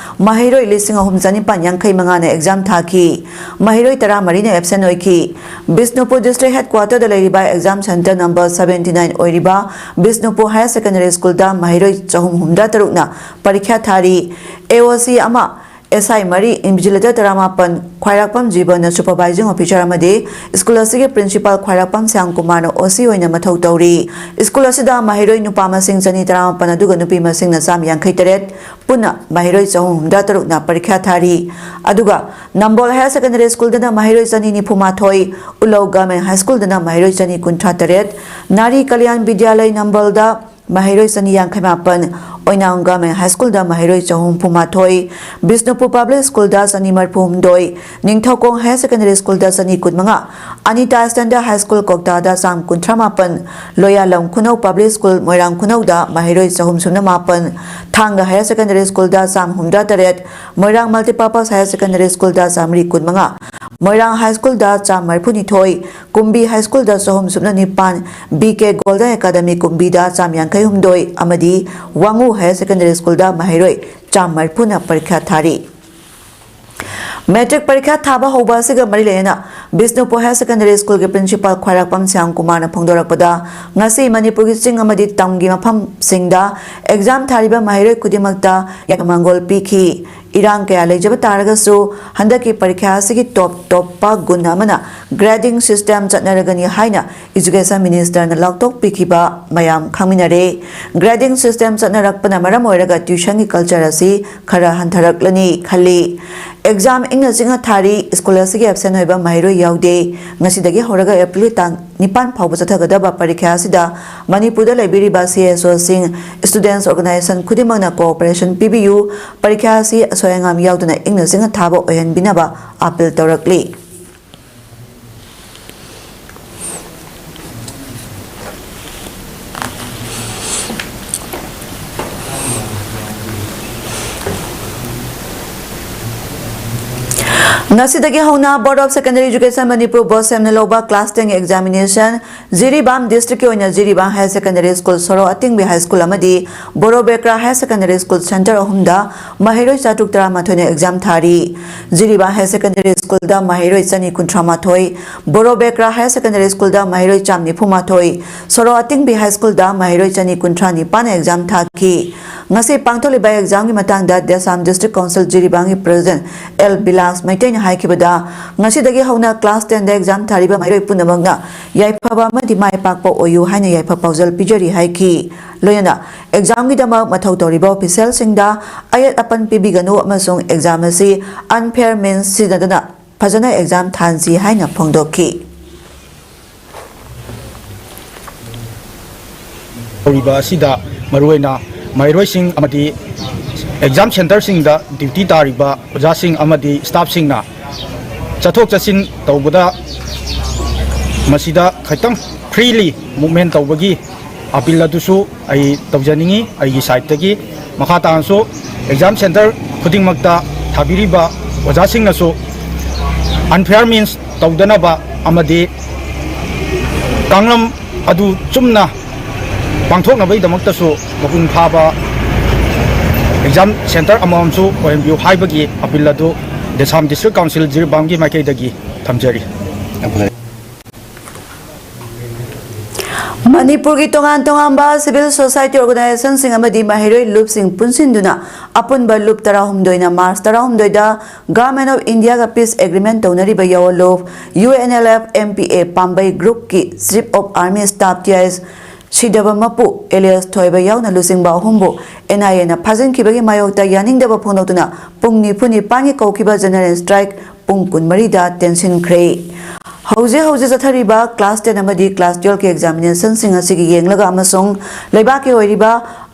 ꯃꯍꯩꯔꯣꯏ ꯂꯤꯁꯤꯡ ꯑꯍꯨꯝ ꯆꯅꯤꯄꯥꯟ ꯌꯥꯡꯈꯩ ꯃꯉꯥꯅ exam ꯊꯥꯈꯤ꯫ ꯃꯍꯩꯔꯣꯏ ꯇꯔꯥꯃꯔꯤꯅ absent ꯑꯣꯏꯈꯤ꯫ ꯕꯤꯁꯅꯨꯄꯨꯔ district headquarter ꯗ ꯂꯩꯔꯤꯕ exam center number seventy nine ꯑꯣꯏꯔꯤꯕ ꯕꯤꯁꯅꯨꯄꯨꯔ Higher Secondary School ꯗ ꯃꯍꯩꯔꯣꯏ ꯆꯍꯨꯝ ꯍꯨꯝꯗ꯭ꯔꯥ ꯇꯔꯨꯛꯅ ꯄꯔꯤꯈ꯭ꯌꯥ ꯊꯥꯔꯤ꯫ A O C ꯑꯃ, S I ꯃꯔꯤ, invigilator ꯇꯔꯥꯃꯥꯄꯟ, ꯈ꯭ꯋꯥꯏꯔꯥꯛꯄꯝ ꯖꯤꯕꯟꯅ supervising officer ꯑꯃꯗꯤ school ꯑꯁꯤꯒꯤ principal ꯈ꯭ꯋꯥꯏꯔꯥꯛꯄꯝ ꯁ꯭ꯌꯥꯝ ꯀꯨꯃꯥꯔꯅ O C ꯑꯣꯏꯅ ꯃꯊꯧ ꯇꯧꯔꯤ꯫ School ꯑꯁꯤꯗ ꯃꯍꯩꯔꯣꯏ ꯅꯨꯄꯥ ꯃꯁꯤꯡ ꯆꯅꯤ ꯇꯔꯥꯃꯥꯄꯟ ꯑꯗꯨꯒ ꯅꯨꯄꯤ ꯃꯁꯤꯡꯅ ꯆꯥꯝ ꯌꯥꯡꯈꯩ ꯇꯔꯦꯠ, ꯄꯨꯟꯅ ꯃꯍꯩꯔꯣꯏ ꯆꯍꯨꯝ ꯍꯨꯝꯗ꯭ꯔꯥ ꯇꯔꯨꯛꯅ ꯄꯔꯤꯈ꯭ꯌꯥ ꯊꯥꯔꯤ꯫ ꯑꯗꯨꯒ ꯅꯝꯕꯣꯜ Higher Secondary School ꯗꯅ ꯃꯍꯩꯔꯣꯏ ꯆꯅꯤ ꯅꯤꯐꯨ ꯃꯥꯊꯣꯏ, ꯎꯂꯧ Government High School ꯗꯅ ꯃꯍꯩꯔꯣꯏ ꯆꯅꯤ ꯀꯨꯟꯊ꯭ꯔꯥ ꯇꯔꯦꯠ, ꯅꯥꯔꯤ ꯀꯂꯌꯥꯟ ꯕꯤꯗ꯭ꯌꯥꯂꯌ ꯅꯝꯕꯣꯜꯗ ꯃꯍꯩꯔꯣꯏ ꯆꯅꯤ ꯌꯥꯡꯈꯩ ꯃꯥꯄꯟ, ꯑꯣꯏꯅꯥꯝ ꯒꯚꯔꯟꯃꯦꯟꯠ ꯍꯥꯏ ꯁ꯭ꯀꯨꯜꯗ ꯃꯍꯩꯔꯣꯏ ꯆꯍꯨꯝ ꯍꯨꯝꯐꯨ ꯃꯥꯊꯣꯏ, ꯕꯤꯁꯅꯨꯄꯨꯔ ꯄꯕ꯭ꯂꯤꯛ ꯁ꯭ꯀꯨꯜꯗ ꯆꯅꯤ ꯃꯔꯤꯐꯨ ꯍꯨꯝꯗꯣꯏ, ꯅꯤꯡꯊꯧꯈꯣꯡ ꯍꯥꯌꯔ ꯁꯦꯀꯦꯟꯗꯔꯤ ꯁ꯭ꯀꯨꯜꯗ ꯆꯅꯤ ꯀꯨꯟꯃꯉꯥ, ꯑꯅꯤꯇꯥ ꯁ꯭ꯇꯦꯟꯗꯔꯗ ꯍꯥꯏ ꯁ꯭ꯀꯨꯜ ꯀ꯭ꯋꯥꯛꯇꯥꯗ ꯆꯥꯝ ꯀꯨꯟꯊ꯭ꯔꯥ ꯃꯥꯄꯟ, ꯂꯣꯌꯥꯂꯝ ꯈꯨꯅꯧ ꯄꯕ꯭ꯂꯤꯛ ꯁ꯭ꯀꯨꯜ ꯃꯣꯏꯔꯥꯡ ꯈꯨꯅꯧꯗ ꯃꯍꯩꯔꯣꯏ ꯆꯍꯨꯝ ꯁꯨꯞꯅ ꯃꯥꯄꯟ, ꯊꯥꯡꯒ ꯍꯥꯌꯔ ꯁꯦꯀꯦꯟꯗꯔꯤ ꯁ꯭ꯀꯨꯜꯗ ꯆꯥꯝ ꯍꯨꯝꯗ꯭ꯔꯥ ꯇꯔꯦꯠ, ꯃꯣꯏꯔꯥꯡ ꯃꯜꯇꯤꯄꯔꯄꯁ ꯍꯥꯌꯔ ꯁꯦꯀꯦꯟꯗꯔꯤ ꯁ꯭ꯀꯨꯜꯗ ꯆꯥꯝꯃꯔꯤ ꯀꯨꯟꯃꯉꯥ, ꯃꯣꯏꯔꯥꯡ ꯍꯥꯏ ꯁ꯭ꯀꯨꯜꯗ ꯆꯥꯝ ꯃꯔꯤꯐꯨ ꯅꯤꯊꯣꯏ, ꯀꯨꯝꯕꯤ ꯍꯥꯏ ꯁ꯭ꯀꯨꯜꯗ ꯆꯍꯨꯝ ꯁꯨꯞꯅ ꯅꯤꯄꯥꯟ, ꯕꯤ ꯀꯦ ꯒꯣꯜꯗꯟ ꯑꯦꯀꯥꯗꯃꯤ ꯀꯨꯝꯕꯤꯗ ꯆꯥꯝ ꯌꯥꯡꯈꯩ ꯍꯨꯝꯗꯣꯏ ꯑꯃꯗꯤ ꯋꯥꯉꯨ ꯍꯥꯌꯔ ꯁꯦꯀꯦꯟꯗꯔꯤ ꯁ꯭ꯀꯨꯜꯗ ꯃꯍꯩꯔꯣꯏ ꯆꯥꯝ ꯃꯔꯤꯐꯨꯅ ꯄꯔꯤꯈ꯭ꯌꯥ ꯊꯥꯔꯤ꯫ ꯃꯦꯇ꯭ꯔꯤꯛ ꯄꯔꯤꯈ꯭ꯌꯥ ꯊꯥꯕ ꯍꯧꯕ ꯑꯁꯤꯒ ꯃꯔꯤ ꯂꯩꯅꯅ ꯕꯤꯁꯅꯨꯄꯨꯔ ꯍꯥꯌꯔ ꯁꯦꯀꯦꯟꯗꯔꯤ ꯁ꯭ꯀꯨꯜꯒꯤ ꯄ꯭ꯔꯤꯟꯁꯤꯄꯥꯜ ꯈ꯭ꯋꯥꯏꯔꯥꯛꯄꯝ ꯁ꯭ꯌꯥꯝꯀꯨꯃꯥꯔꯅ ꯐꯣꯡꯗꯣꯔꯛꯄꯗ, ꯉꯁꯤ ꯃꯅꯤꯄꯨꯔꯒꯤ ꯆꯤꯡ ꯑꯃꯗꯤ ꯇꯝꯒꯤ ꯃꯐꯝꯁꯤꯡꯗ ꯑꯦꯛꯖꯥꯝ ꯊꯥꯔꯤꯕ ꯃꯍꯩꯔꯣꯏ ꯈꯨꯗꯤꯡꯃꯛꯇ ꯌꯥꯏꯐ ꯃꯪꯒꯣꯜ ꯄꯤꯈꯤ꯫ ꯏꯔꯥꯡ ꯀꯌꯥ ꯂꯩꯖꯕ ꯇꯥꯔꯒꯁꯨ, ꯍꯟꯗꯛꯀꯤ ꯄꯔꯤꯈ꯭ꯌꯥ ꯑꯁꯤꯒꯤ ꯇꯣꯞ ꯇꯣꯞꯄ ꯒꯨꯟ ꯑꯃꯅ ꯒ꯭ꯔꯦꯗꯤꯡ ꯁꯤꯁꯇꯦꯝ ꯆꯠꯅꯔꯒꯅꯤ ꯍꯥꯏꯅ ꯏꯖꯨꯀꯦꯁꯟ ꯃꯤꯅꯤꯁꯇꯔꯅ ꯂꯥꯎꯊꯣꯛꯄꯤꯈꯤꯕ ꯃꯌꯥꯝ ꯈꯪꯃꯤꯟꯅꯔꯦ꯫ ꯒ꯭ꯔꯦꯗꯤꯡ ꯁꯤꯁꯇꯦꯝ ꯆꯠꯅꯔꯛꯄꯅ ꯃꯔꯝ ꯑꯣꯏꯔꯒ ꯇ꯭ꯌꯨꯁꯟꯒꯤ ꯀꯜꯆꯔ ꯑꯁꯤ ꯈꯔ ꯍꯟꯊꯔꯛꯂꯅꯤ ꯈꯜꯂꯤ꯫ ꯑꯦꯛꯖꯥꯝ ꯏꯪꯅ ꯆꯤꯛꯅ ꯊꯥꯔꯤ, ꯁ꯭ꯀꯨꯜ ꯑꯁꯤꯒꯤ ꯑꯦꯕꯁꯦꯟ ꯑꯣꯏꯕ ꯃꯍꯩꯔꯣꯏ ꯌꯥꯎꯗꯦ꯫ ꯉꯁꯤꯗꯒꯤ ꯍꯧꯔꯒ ꯑꯦꯄ꯭ꯔꯤꯜ ꯇꯥꯡ ꯅꯤꯄꯥꯟ ꯐꯥꯎꯕ ꯆꯠꯊꯒꯗꯕ ꯄꯔꯤꯈ꯭ꯌꯥ ꯑꯁꯤꯗ ꯃꯅꯤꯄꯨꯔꯗ ꯂꯩꯕꯤꯔꯤꯕ ꯁꯤ ꯑꯦꯁ ꯑꯣꯁꯤꯡ, ꯁ꯭ꯇꯨꯗꯦꯟꯠꯁ ꯑꯣꯔꯒꯅꯥꯏꯖꯦꯁꯟ ꯈꯨꯗꯤꯡꯃꯛꯅ ꯀꯣꯑꯣꯄꯔꯦꯁꯟ ꯄꯤꯕꯤꯌꯨ꯫ ꯄꯔꯤꯈ꯭ꯌꯥ ꯑꯁꯤ ꯑꯁꯣꯏ ꯑꯉꯥꯝ ꯌꯥꯎꯗꯅ ꯏꯪꯅ ꯆꯤꯛꯅ ꯊꯥꯕ ꯑꯣꯏꯍꯟꯕꯤꯅꯕ ꯑꯥꯄꯤꯜ ꯇꯧꯔꯛꯂꯤ꯫ ꯉꯁꯤꯗꯒꯤ ꯍꯧꯅ Board of Secondary Education Manipur, ꯕꯣꯁꯦꯝꯅ ꯂꯧꯕ class ten examination Jiribam district ꯀꯤ ꯑꯣꯏꯅ Jiribam Higher Secondary School, ꯁꯣꯔꯣ ꯑꯇꯤꯡꯕꯤ High School ꯑꯃꯗꯤ ꯕꯣꯔꯣꯕꯦꯀ꯭ꯔꯥ Higher Secondary School center ꯑꯍꯨꯝꯗ ꯃꯍꯩꯔꯣꯏ ꯆꯥꯇ꯭ꯔꯨꯛ ꯇꯔꯥꯃꯥꯊꯣꯏꯅ exam ꯊꯥꯔꯤ꯫ ꯖꯤꯔꯤꯕꯥꯝ Higher Secondary School ꯗ ꯃꯍꯩꯔꯣꯏ ꯆꯅꯤ ꯀꯨꯟꯊ꯭ꯔꯥ ꯃꯥꯊꯣꯏ, ꯕꯣꯔꯣꯕꯦꯀ꯭ꯔꯥ Higher Secondary School ꯗ ꯃꯍꯩꯔꯣꯏ ꯆꯥꯝ ꯅꯤꯐꯨ ꯃꯥꯊꯣꯏ, ꯁꯣꯔꯣ ꯑꯇꯤꯡꯕꯤ High School ꯗ ꯃꯍꯩꯔꯣꯏ ꯆꯅꯤ ꯀꯨꯟꯊ꯭ꯔꯥ ꯅꯤꯄꯥꯟꯅ exam ꯊꯥꯈꯤ꯫ ꯉꯁꯤ ꯄꯥꯡꯊꯣꯛꯂꯤꯕ exam ꯒꯤ ꯃꯇꯥꯡꯗ ꯗꯦꯁꯥꯝ District Council ꯖꯤꯔꯤꯕꯥꯝꯒꯤ President ꯑꯦꯜ ꯕꯤꯂꯥꯁ ꯃꯩꯇꯩꯅ ꯍꯥꯏꯈꯤꯕꯗ, ꯉꯁꯤꯗꯒꯤ ꯍꯧꯅ class ten ꯗ exam ꯊꯥꯔꯤꯕ ꯃꯍꯩꯔꯣꯏ ꯄꯨꯝꯅꯃꯛꯅ ꯌꯥꯏꯐꯕ ꯑꯃꯗꯤ ꯃꯥꯏ ꯄꯥꯛꯄ ꯑꯣꯏꯌꯨ ꯍꯥꯏꯅ ꯌꯥꯏꯐ ꯄꯥꯎꯖꯦꯜ ꯄꯤꯖꯔꯤ ꯍꯥꯏꯈꯤ꯫ ꯂꯣꯏꯅꯅ exam ꯒꯤꯗꯃꯛ ꯃꯊꯧ ꯇꯧꯔꯤꯕ official ꯁꯤꯡꯗ ꯑꯌꯦꯠ ꯑꯄꯟ ꯄꯤꯕꯤꯒꯅꯨ ꯑꯃꯁꯨꯡ exam ꯑꯁꯤ unfair means ꯁꯤꯖꯤꯟꯅꯗꯅ ꯐꯖꯅ exam ꯊꯥꯍꯟꯁꯤ ꯍꯥꯏꯅ ꯐꯣꯡꯗꯣꯛꯈꯤ꯫ ꯇꯧꯔꯤꯕ ꯑꯁꯤꯗ ꯃꯔꯨꯑꯣꯏꯅ ꯃꯍꯩꯔꯣꯏꯁꯤꯡ ꯑꯃꯗꯤ ꯑꯦꯛꯖꯥꯝ ꯁꯦꯟꯇꯔꯁꯤꯡꯗ ꯗ꯭ꯌꯨꯇꯤ ꯇꯥꯔꯤꯕ ꯑꯣꯖꯥꯁꯤꯡ ꯑꯃꯗꯤ ꯁ꯭ꯇꯥꯐꯁꯤꯡꯅ ꯆꯠꯊꯣꯛ ꯆꯠꯁꯤꯟ ꯇꯧꯕꯗ ꯃꯁꯤꯗ ꯈꯤꯇꯪ ꯐ꯭ꯔꯤꯂꯤ ꯃꯨꯞꯃꯦꯟ ꯇꯧꯕꯒꯤ ꯑꯄꯤꯜ ꯑꯗꯨꯁꯨ ꯑꯩ ꯇꯧꯖꯅꯤꯡꯏ ꯑꯩꯒꯤ ꯁꯥꯏꯠꯇꯒꯤ꯫ ꯃꯈꯥ ꯇꯥꯅꯁꯨ ꯑꯦꯛꯖꯥꯝ ꯁꯦꯟꯇꯔ ꯈꯨꯗꯤꯡꯃꯛꯇ ꯊꯥꯕꯤꯔꯤꯕ ꯑꯣꯖꯥꯁꯤꯡꯅꯁꯨ ꯑꯟꯐꯤꯌꯥꯔ ꯃꯤꯟꯁ ꯇꯧꯗꯅꯕ ꯑꯃꯗꯤ ꯀꯥꯡꯂꯝ ꯑꯗꯨ ꯆꯨꯝꯅ ꯄꯥꯡꯊꯣꯛꯅꯕꯒꯤꯗꯃꯛꯇꯁꯨ ꯃꯄꯨꯡ ꯐꯥꯕ ꯑꯦꯛꯖꯥꯝ ꯁꯦꯟꯇꯔ ꯑꯃꯃꯝꯁꯨ ꯑꯣꯏꯍꯟꯕꯤꯌꯨ ꯍꯥꯏꯕꯒꯤ ꯑꯄꯤꯜ ꯑꯗꯨ ꯗꯦꯁꯥꯝ ꯗꯤꯁꯇ꯭ꯔꯤꯛ ꯀꯥꯎꯟꯁꯤꯜ ꯖꯤꯔꯤꯕꯥꯝꯒꯤ ꯃꯥꯏꯀꯩꯗꯒꯤ ꯊꯝꯖꯔꯤ꯫ ꯃꯅꯤꯄꯨꯔꯒꯤ ꯇꯣꯉꯥꯟ ꯇꯣꯉꯥꯟꯕ civil society organizationꯁꯤꯡ ꯑꯃꯗꯤ ꯃꯍꯩꯔꯣꯏ ꯂꯨꯞꯁꯤꯡ ꯄꯨꯟꯁꯤꯟꯗꯨꯅ ꯑꯄꯨꯟꯕ ꯂꯨꯞ ꯇꯔꯥꯍꯨꯝꯗꯣꯏꯅ ꯃꯥꯔꯆ ꯇꯔꯥꯍꯨꯝꯗꯣꯏꯗ Government of Indiaꯒ peace agreement ꯇꯧꯅꯔꯤꯕ ꯌꯥꯑꯣꯟ ꯂꯨꯞ UNLF MPA ꯄꯥꯝꯕꯩ groupꯀꯤ Chief of Army Staff TIS ꯁꯤꯗꯕ ꯃꯄꯨ alias ꯊꯣꯏꯕ ꯌꯥꯎꯅ ꯂꯨꯆꯤꯡꯕ ꯑꯍꯨꯝꯕꯨ NIAꯅ ꯐꯥꯖꯤꯟꯈꯤꯕꯒꯤ ꯃꯥꯌꯣꯛꯇ ꯌꯥꯅꯤꯡꯗꯕ ꯐꯣꯡꯗꯣꯛꯇꯨꯅ ꯄꯨꯡ ꯅꯤꯐꯨ ꯅꯤꯄꯥꯟꯒꯤ ꯀꯧꯈꯤꯕ general strike ꯄꯨꯡ ꯀꯨꯟꯃꯔꯤꯗ ꯇꯦꯟꯁꯤꯟꯈ꯭ꯔꯦ꯫ ꯍꯧꯖꯤꯛ ꯍꯧꯖꯤꯛ ꯆꯠꯊꯔꯤꯕ class ten ꯑꯃꯗꯤ class twelveꯀꯤ examinationꯁꯤꯡ ꯑꯁꯤꯒꯤ ꯌꯦꯡꯂꯒ ꯑꯃꯁꯨꯡ ꯂꯩꯕꯥꯛꯀꯤ ꯑꯣꯏꯔꯤꯕ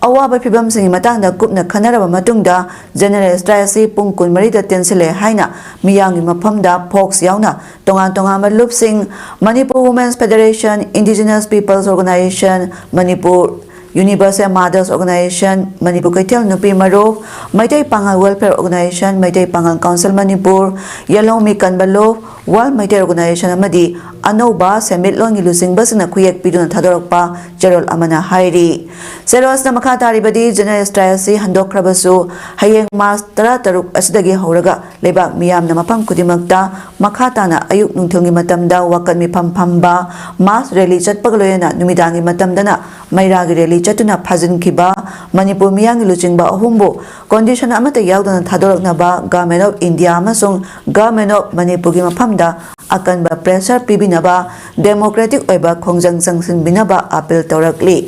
ꯑꯋꯥꯕ ꯐꯤꯕꯝꯁꯤꯡꯒꯤ ꯃꯇꯥꯡꯗ ꯀꯨꯞꯅ ꯈꯟꯅꯔꯕ ꯃꯇꯨꯡꯗ general strike ꯑꯁꯤ ꯄꯨꯡ ꯀꯨꯟꯃꯔꯤꯗ ꯇꯦꯟꯁꯤꯜꯂꯦ ꯍꯥꯏꯅ ꯃꯤꯌꯥꯝꯒꯤ ꯃꯐꯝꯗ ꯐꯣꯛꯁ ꯌꯥꯎꯅ ꯇꯣꯉꯥꯟ ꯇꯣꯉꯥꯟꯕ ꯂꯨꯞꯁꯤꯡ, Manipur Women's Federation, Indigenous Peoples Organization, Manipur Universal Mothers Organization, Manipur ꯀꯩꯊꯦꯜ ꯅꯨꯄꯤ ꯃꯔꯨꯞ, ꯃꯩꯇꯩ ꯄꯥꯉꯜ Welfare Organization, ꯃꯩꯇꯩ ꯄꯥꯉꯜ Council ꯃꯅꯤꯄꯨꯔ, ꯌꯦꯜꯍꯧꯃꯤ ꯀꯟꯕ ꯂꯨꯞ, World ꯃꯩꯇꯩ Organization ꯑꯃꯗꯤ ꯑꯅꯧꯕ ꯁꯦꯟꯃꯤꯠꯂꯣꯟꯒꯤ ꯂꯨꯆꯤꯡꯕꯁꯤꯡꯅ ꯈꯨꯌꯦꯛ ꯄꯤꯗꯨꯅ ꯊꯥꯗꯣꯔꯛꯄ ꯆꯦꯔꯣꯜ ꯑꯃꯅ ꯍꯥꯏꯔꯤ꯫ ꯆꯦꯔꯣꯜ ꯑꯁꯤꯅ ꯃꯈꯥ ꯇꯥꯔꯤꯕꯗꯤ, general strike ꯑꯁꯤ ꯍꯟꯗꯣꯛꯈ꯭ꯔꯕꯁꯨ, ꯍꯌꯦꯡ ꯃꯥꯔꯆ ꯇꯔꯥꯇꯔꯨꯛ ꯑꯁꯤꯗꯒꯤ ꯍꯧꯔꯒ ꯂꯩꯕꯥꯛ ꯃꯤꯌꯥꯝꯅ ꯃꯐꯝ ꯈꯨꯗꯤꯡꯃꯛꯇ ꯃꯈꯥ ꯇꯥꯅ ꯑꯌꯨꯛ ꯅꯨꯡꯊꯤꯜꯒꯤ ꯃꯇꯝꯗ ꯋꯥꯀꯠ ꯃꯤꯐꯝ ꯐꯝꯕ, mass rally ꯆꯠꯄꯒ ꯂꯣꯏꯅꯅ ꯅꯨꯃꯤꯗꯥꯡꯒꯤ ꯃꯇꯝꯗꯅ ꯃꯩꯔꯥꯒꯤ rally ꯆꯠꯇꯨꯅ ꯐꯥꯖꯤꯟꯈꯤꯕ ꯃꯅꯤꯄꯨꯔ ꯃꯤꯌꯥꯝꯒꯤ ꯂꯨꯆꯤꯡꯕ ꯑꯍꯨꯝꯕꯨ condition ꯑꯃꯠꯇ ꯌꯥꯎꯗꯅ ꯊꯥꯗꯣꯔꯛꯅꯕ Government of India ꯑꯃꯁꯨꯡ Government of ꯃꯅꯤꯄꯨꯔꯒꯤ ꯃꯐꯝꯗ ꯑꯀꯟꯕ pressure ꯄꯤꯕꯤꯅꯕ democratic ꯑꯣꯏꯕ ꯈꯣꯡꯖꯪ ꯆꯪꯁꯤꯟꯕꯤꯅꯕ ꯑꯥꯄꯤꯜ ꯇꯧꯔꯛꯂꯤ꯫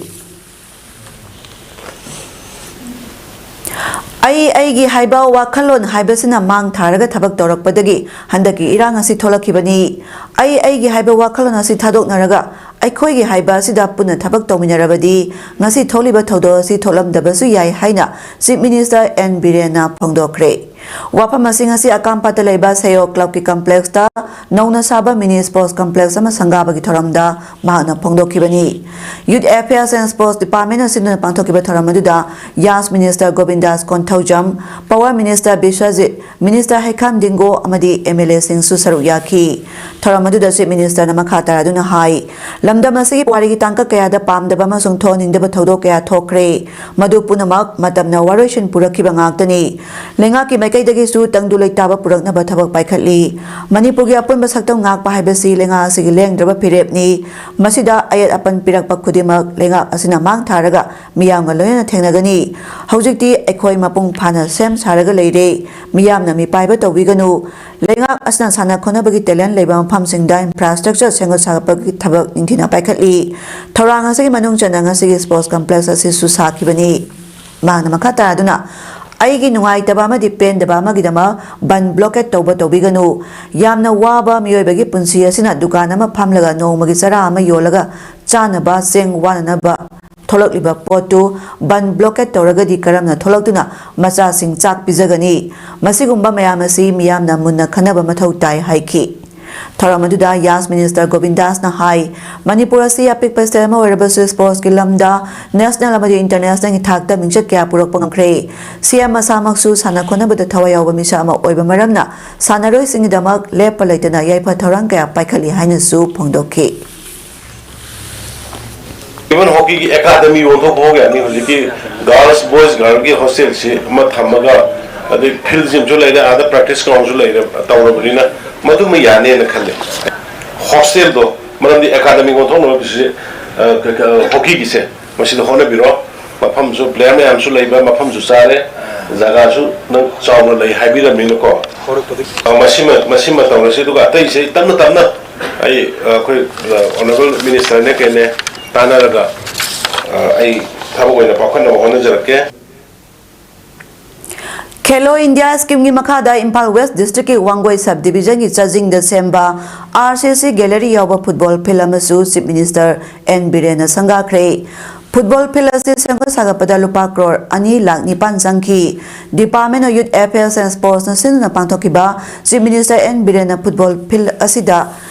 ꯑꯩ ꯑꯩꯒꯤ ꯍꯥꯏꯕ ꯋꯥꯈꯜꯂꯣꯟ ꯍꯥꯏꯕꯁꯤꯅ ꯃꯥꯡ ꯊꯥꯔꯒ ꯊꯕꯛ ꯇꯧꯔꯛꯄꯗꯒꯤ ꯍꯟꯗꯛꯀꯤ ꯏꯔꯥꯡ ꯑꯁꯤ ꯊꯣꯛꯂꯛꯈꯤꯕꯅꯤ꯫ ꯑꯩ ꯑꯩꯒꯤ ꯍꯥꯏꯕ ꯋꯥꯈꯜꯂꯣꯟ ꯑꯁꯤ ꯊꯥꯗꯣꯛꯅꯔꯒ ꯑꯩꯈꯣꯏꯒꯤ ꯍꯥꯏꯕ ꯑꯁꯤꯗ ꯄꯨꯟꯅ ꯊꯕꯛ ꯇꯧꯃꯤꯟꯅꯔꯕꯗꯤ ꯉꯁꯤ ꯊꯣꯛꯂꯤꯕ ꯊꯧꯗꯣꯛ ꯑꯁꯤ ꯊꯣꯛꯂꯝꯗꯕꯁꯨ ꯌꯥꯏ ꯍꯥꯏꯅ Chief Minister N ꯕꯤꯔꯦꯟꯅ ꯐꯣꯡꯗꯣꯛꯈ꯭ꯔꯦ꯫ ꯋꯥꯐꯝ ꯑꯁꯤ ꯉꯁꯤ ꯑꯀꯥꯝꯄꯥꯠꯇ ꯂꯩꯕ ꯁꯦꯌꯣ club ꯀꯤ complex ꯇ ꯅꯧꯅ ꯁꯥꯕ mini sports complex ꯑꯃ ꯁꯪꯒꯥꯕꯒꯤ ꯊꯧꯔꯝꯗ ꯃꯍꯥꯛꯅ ꯐꯣꯡꯗꯣꯛꯈꯤꯕꯅꯤ꯫ Youth Affairs and Sports Department ꯅ ꯁꯤꯟꯗꯨꯅ ꯄꯥꯡꯊꯣꯛꯈꯤꯕ ꯊꯧꯔꯝ ꯑꯗꯨꯗ ꯌꯥꯁ Minister ꯒꯣꯕꯤꯟꯗꯥꯁ Konthoujam, Power Minister Biswajit, Minister ꯍꯩꯈꯥꯝ ꯗꯤꯡꯒꯣ ꯑꯃꯗꯤ M L A ꯁꯤꯡꯁꯨ ꯁꯔꯨꯛ ꯌꯥꯈꯤ꯫ ꯊꯧꯔꯝ ꯑꯗꯨꯗ Chief Minister ꯅ ꯃꯈꯥ ꯇꯥꯔꯗꯨꯅ ꯍꯥꯏ, ꯂꯝꯗꯝ ꯑꯁꯤꯒꯤ ꯄꯨꯋꯥꯔꯤꯒꯤ ꯇꯥꯡꯀꯛ ꯀꯌꯥꯗ ꯄꯥꯝꯗꯕ ꯑꯃꯁꯨꯡ ꯊꯣꯛꯍꯟꯅꯤꯡꯗꯕ ꯊꯧꯗꯣꯛ ꯀꯌꯥ ꯊꯣꯛꯈ꯭ꯔꯦ꯫ ꯃꯗꯨ ꯄꯨꯝꯅꯃꯛ ꯃꯇꯝꯅ ꯋꯥꯔꯣꯏꯁꯤꯟ ꯄꯨꯔꯛꯈꯤꯕ ꯉꯥꯛꯇꯅꯤ꯫ ꯂꯩꯉꯥꯛꯀꯤ ꯃꯥꯏꯀꯩꯗꯒꯤꯁꯨ ꯇꯪꯗꯨ ꯂꯩꯇꯥꯕ ꯄꯨꯔꯛꯅꯕ ꯊꯕꯛ ꯄꯥꯏꯈꯠꯂꯤ꯫ ꯃꯅꯤꯄꯨꯔꯒꯤ ꯑꯄꯨꯟꯕ ꯁꯛꯇꯝ ꯉꯥꯛꯄ ꯍꯥꯏꯕꯁꯤ ꯂꯩꯉꯥꯛ ꯑꯁꯤꯒꯤ ꯂꯦꯡꯗ꯭ꯔꯕ ꯐꯤꯔꯦꯞꯅꯤ꯫ ꯃꯁꯤꯗ ꯑꯌꯦꯠ ꯑꯄꯟ ꯄꯤꯔꯛꯄ ꯈꯨꯗꯤꯡꯃꯛ ꯂꯩꯉꯥꯛ ꯑꯁꯤꯅ ꯃꯥꯡ ꯊꯥꯔꯒ ꯃꯤꯌꯥꯝꯒ ꯂꯣꯏꯅꯅ ꯊꯦꯡꯅꯒꯅꯤ꯫ ꯍꯧꯖꯤꯛꯇꯤ ꯑꯩꯈꯣꯏ ꯃꯄꯨꯡ ꯐꯥꯅ ꯁꯦꯝ ꯁꯥꯔꯒ ꯂꯩꯔꯦ꯫ ꯃꯤꯌꯥꯝꯅ ꯃꯤꯄꯥꯏꯕ ꯇꯧꯕꯤꯒꯅꯨ꯫ ꯂꯩꯉꯥꯛ ꯑꯁꯤꯅ ꯁꯥꯟꯅ ꯈꯣꯠꯅꯕꯒꯤ talent ꯂꯩꯕ ꯃꯐꯝꯁꯤꯡꯗ infrastructure ꯁꯦꯝꯒꯠ ꯁꯥꯒꯠꯄꯒꯤ ꯊꯕꯛ ꯅꯤꯡꯊꯤꯅ ꯄꯥꯏꯈꯠꯂꯤ꯫ ꯊꯧꯔꯥꯡ ꯑꯁꯤꯒꯤ ꯃꯅꯨꯡ ꯆꯟꯅ ꯉꯁꯤꯒꯤ sports complex ꯑꯁꯤꯁꯨ ꯁꯥꯈꯤꯕꯅꯤ꯫ ꯃꯍꯥꯛꯅ ꯃꯈꯥ ꯇꯥꯗꯨꯅ, ꯑꯩꯒꯤ ꯅꯨꯡꯉꯥꯏꯇꯕ ꯑꯃꯗꯤ ꯄꯦꯟꯗꯕ ꯑꯃꯒꯤꯗꯃꯛ ꯕꯟ blockade ꯇꯧꯕ ꯇꯧꯕꯤꯒꯅꯨ꯫ ꯌꯥꯝꯅ ꯋꯥꯕ ꯃꯤꯑꯣꯏꯕꯒꯤ ꯄꯨꯟꯁꯤ ꯑꯁꯤꯅ ꯗꯨꯀꯥꯟ ꯑꯃ ꯐꯝꯂꯒ ꯅꯣꯡꯃꯒꯤ ꯆꯔꯥ ꯑꯃ ꯌꯣꯜꯂꯒ ꯆꯥꯅꯕ ꯆꯦꯡ ꯋꯥꯅꯅꯕ ꯊꯣꯛꯂꯛꯂꯤꯕ ꯄꯣꯠꯇꯨ ꯕꯟ blockade ꯇꯧꯔꯒꯗꯤ ꯀꯔꯝꯅ ꯊꯣꯛꯂꯛꯇꯨꯅ ꯃꯆꯥꯁꯤꯡ ꯆꯥꯛ ꯄꯤꯖꯒꯅꯤ? ꯃꯁꯤꯒꯨꯝꯕ ꯃꯌꯥꯝ ꯑꯁꯤ ꯃꯤꯌꯥꯝꯅ ꯃꯨꯟꯅ ꯈꯟꯅꯕ ꯃꯊꯧ ꯇꯥꯏ ꯍꯥꯏꯈꯤ꯫ ꯊꯧꯔꯝ ꯑꯗꯨꯗ ꯌꯥꯁ Minister ꯒꯣꯕꯤꯟꯗꯥꯁꯅ ꯍꯥꯏ, ꯃꯅꯤꯄꯨꯔ ꯑꯁꯤ ꯑꯄꯤꯛꯄ state ꯑꯃ ꯑꯣꯏꯔꯕꯁꯨ sports ꯀꯤ ꯂꯝꯗ national ꯑꯃꯗꯤ international ꯒꯤ ꯊꯥꯛꯇ ꯃꯤꯡꯆꯠ ꯀꯌꯥ ꯄꯨꯔꯛꯄ ꯉꯝꯈ꯭ꯔꯦ꯫ C M ꯃꯁꯥꯃꯛꯁꯨ ꯁꯥꯟꯅ ꯈꯣꯠꯅꯕꯗ ꯊꯋꯥꯏ ꯌꯥꯎꯕ ꯃꯤꯁꯛ ꯑꯃ ꯑꯣꯏꯕ ꯃꯔꯝꯅ ꯁꯥꯟꯅꯔꯣꯏꯁꯤꯡꯒꯤꯗꯃꯛ ꯂꯦꯞꯄ ꯂꯩꯇꯅ ꯌꯥꯏꯐ ꯊꯧꯔꯥꯡ ꯀꯌꯥ ꯄꯥꯏꯈꯠꯂꯤ ꯍꯥꯏꯅꯁꯨ ꯐꯣꯡꯗꯣꯛꯈꯤ꯫ Even hockey ꯒꯤ academy ꯑꯣꯟꯊꯣꯛꯄ ꯐꯥꯎ ꯌꯥꯅꯤ꯫ ꯍꯧꯖꯤꯛꯀꯤ girls, boys, girl ꯒꯤ hostel ꯁꯤ ꯑꯃ ꯊꯝꯃꯒ, ꯑꯗꯩ field ꯁꯤꯃꯁꯨ ꯂꯩꯔꯦ, ꯑꯥꯗ practice ground ꯁꯨ ꯂꯩꯔꯦ, ꯇꯧꯔꯕꯅꯤꯅ ꯃꯗꯨꯃ ꯌꯥꯅꯦꯅ ꯈꯜꯂꯦ꯫ Hostel ꯗꯣ, ꯃꯔꯝꯗꯤ academy ꯑꯣꯟꯊꯣꯛꯅꯕꯒꯤꯁꯤ, ꯑ, ꯀ-, ꯀ-, hockey ꯒꯤꯁꯦ ꯃꯁꯤꯗ ꯍꯣꯠꯅꯕꯤꯔꯣ꯫ ꯃꯐꯝꯁꯨ player ꯃꯌꯥꯝꯁꯨ ꯂꯩꯕ, ꯃꯐꯝꯁꯨ ꯆꯥꯔꯦ, ꯖꯒꯥꯁꯨ ꯅꯪ ꯆꯥꯎꯅ ꯂꯩ ꯍꯥꯏꯕꯤꯔꯕꯅꯤꯅꯀꯣ꯫ ꯑ, ꯃꯁꯤꯃ, ꯃꯁꯤꯃ ꯇꯧꯔꯁꯤ, ꯑꯗꯨꯒ ꯑꯇꯩꯁꯦ ꯑꯩ ꯇꯞꯅ ꯇꯞꯅ ꯑꯩ, ꯑ, ꯑꯩꯈꯣꯏ, ꯑ, honourable minister ꯅꯦ ꯀꯩꯅꯦ ꯇꯥꯟꯅꯔꯒ, ꯑ, ꯑꯩ ꯊꯕꯛ ꯑꯣꯏꯅ ꯄꯥꯏꯈꯠꯅꯕ ꯍꯣꯠꯅꯖꯔꯛꯀꯦ꯫ ꯈꯦꯂꯣ ꯏꯟꯗꯤꯌꯥ ꯁ꯭ꯀꯤꯝꯒꯤ ꯃꯈꯥꯗ ꯏꯝꯐꯥꯜ ꯋꯦꯁ ꯗꯤꯁꯇ꯭ꯔꯤꯛꯀꯤ ꯋꯥꯡꯒꯣꯏ ꯁꯕ ꯗꯤꯕꯤꯖꯟꯒꯤ ꯆꯥꯖꯤꯡꯗ ꯁꯦꯝꯕ ꯑꯥꯔ ꯁꯤ ꯁꯤ ꯒꯦꯂꯔꯤ ꯌꯥꯎꯕ ꯐꯨꯠꯕꯣꯜ ꯐꯤꯜꯗ ꯑꯃꯁꯨ ꯆꯤꯐ ꯃꯤꯅꯤꯁꯇꯔ ꯑꯦꯟ ꯕꯤꯔꯦꯟꯅ ꯁꯪꯒꯥꯈ꯭ꯔꯦ꯫ ꯐꯨꯠꯕꯣꯜ ꯐꯤꯜꯗ ꯑꯁꯤ ꯁꯦꯝꯒꯠ ꯁꯥꯒꯠꯄꯗ ꯂꯨꯄꯥ ꯀ꯭ꯔꯣꯔ ꯑꯅꯤ ꯂꯥꯈ ꯅꯤꯄꯥꯟ ꯆꯪꯈꯤ꯫ Department of Youth Affairs and Sportsꯅ ꯁꯤꯟꯗꯨꯅ ꯄꯥꯡꯊꯣꯛꯈꯤꯕ ꯆꯤꯐ ꯃꯤꯅꯤꯁꯇꯔ ꯑꯦꯟ ꯕꯤꯔꯦꯟꯅ ꯐꯨꯠꯕꯣꯜ ꯐꯤꯜꯗ ꯑꯁꯤꯗ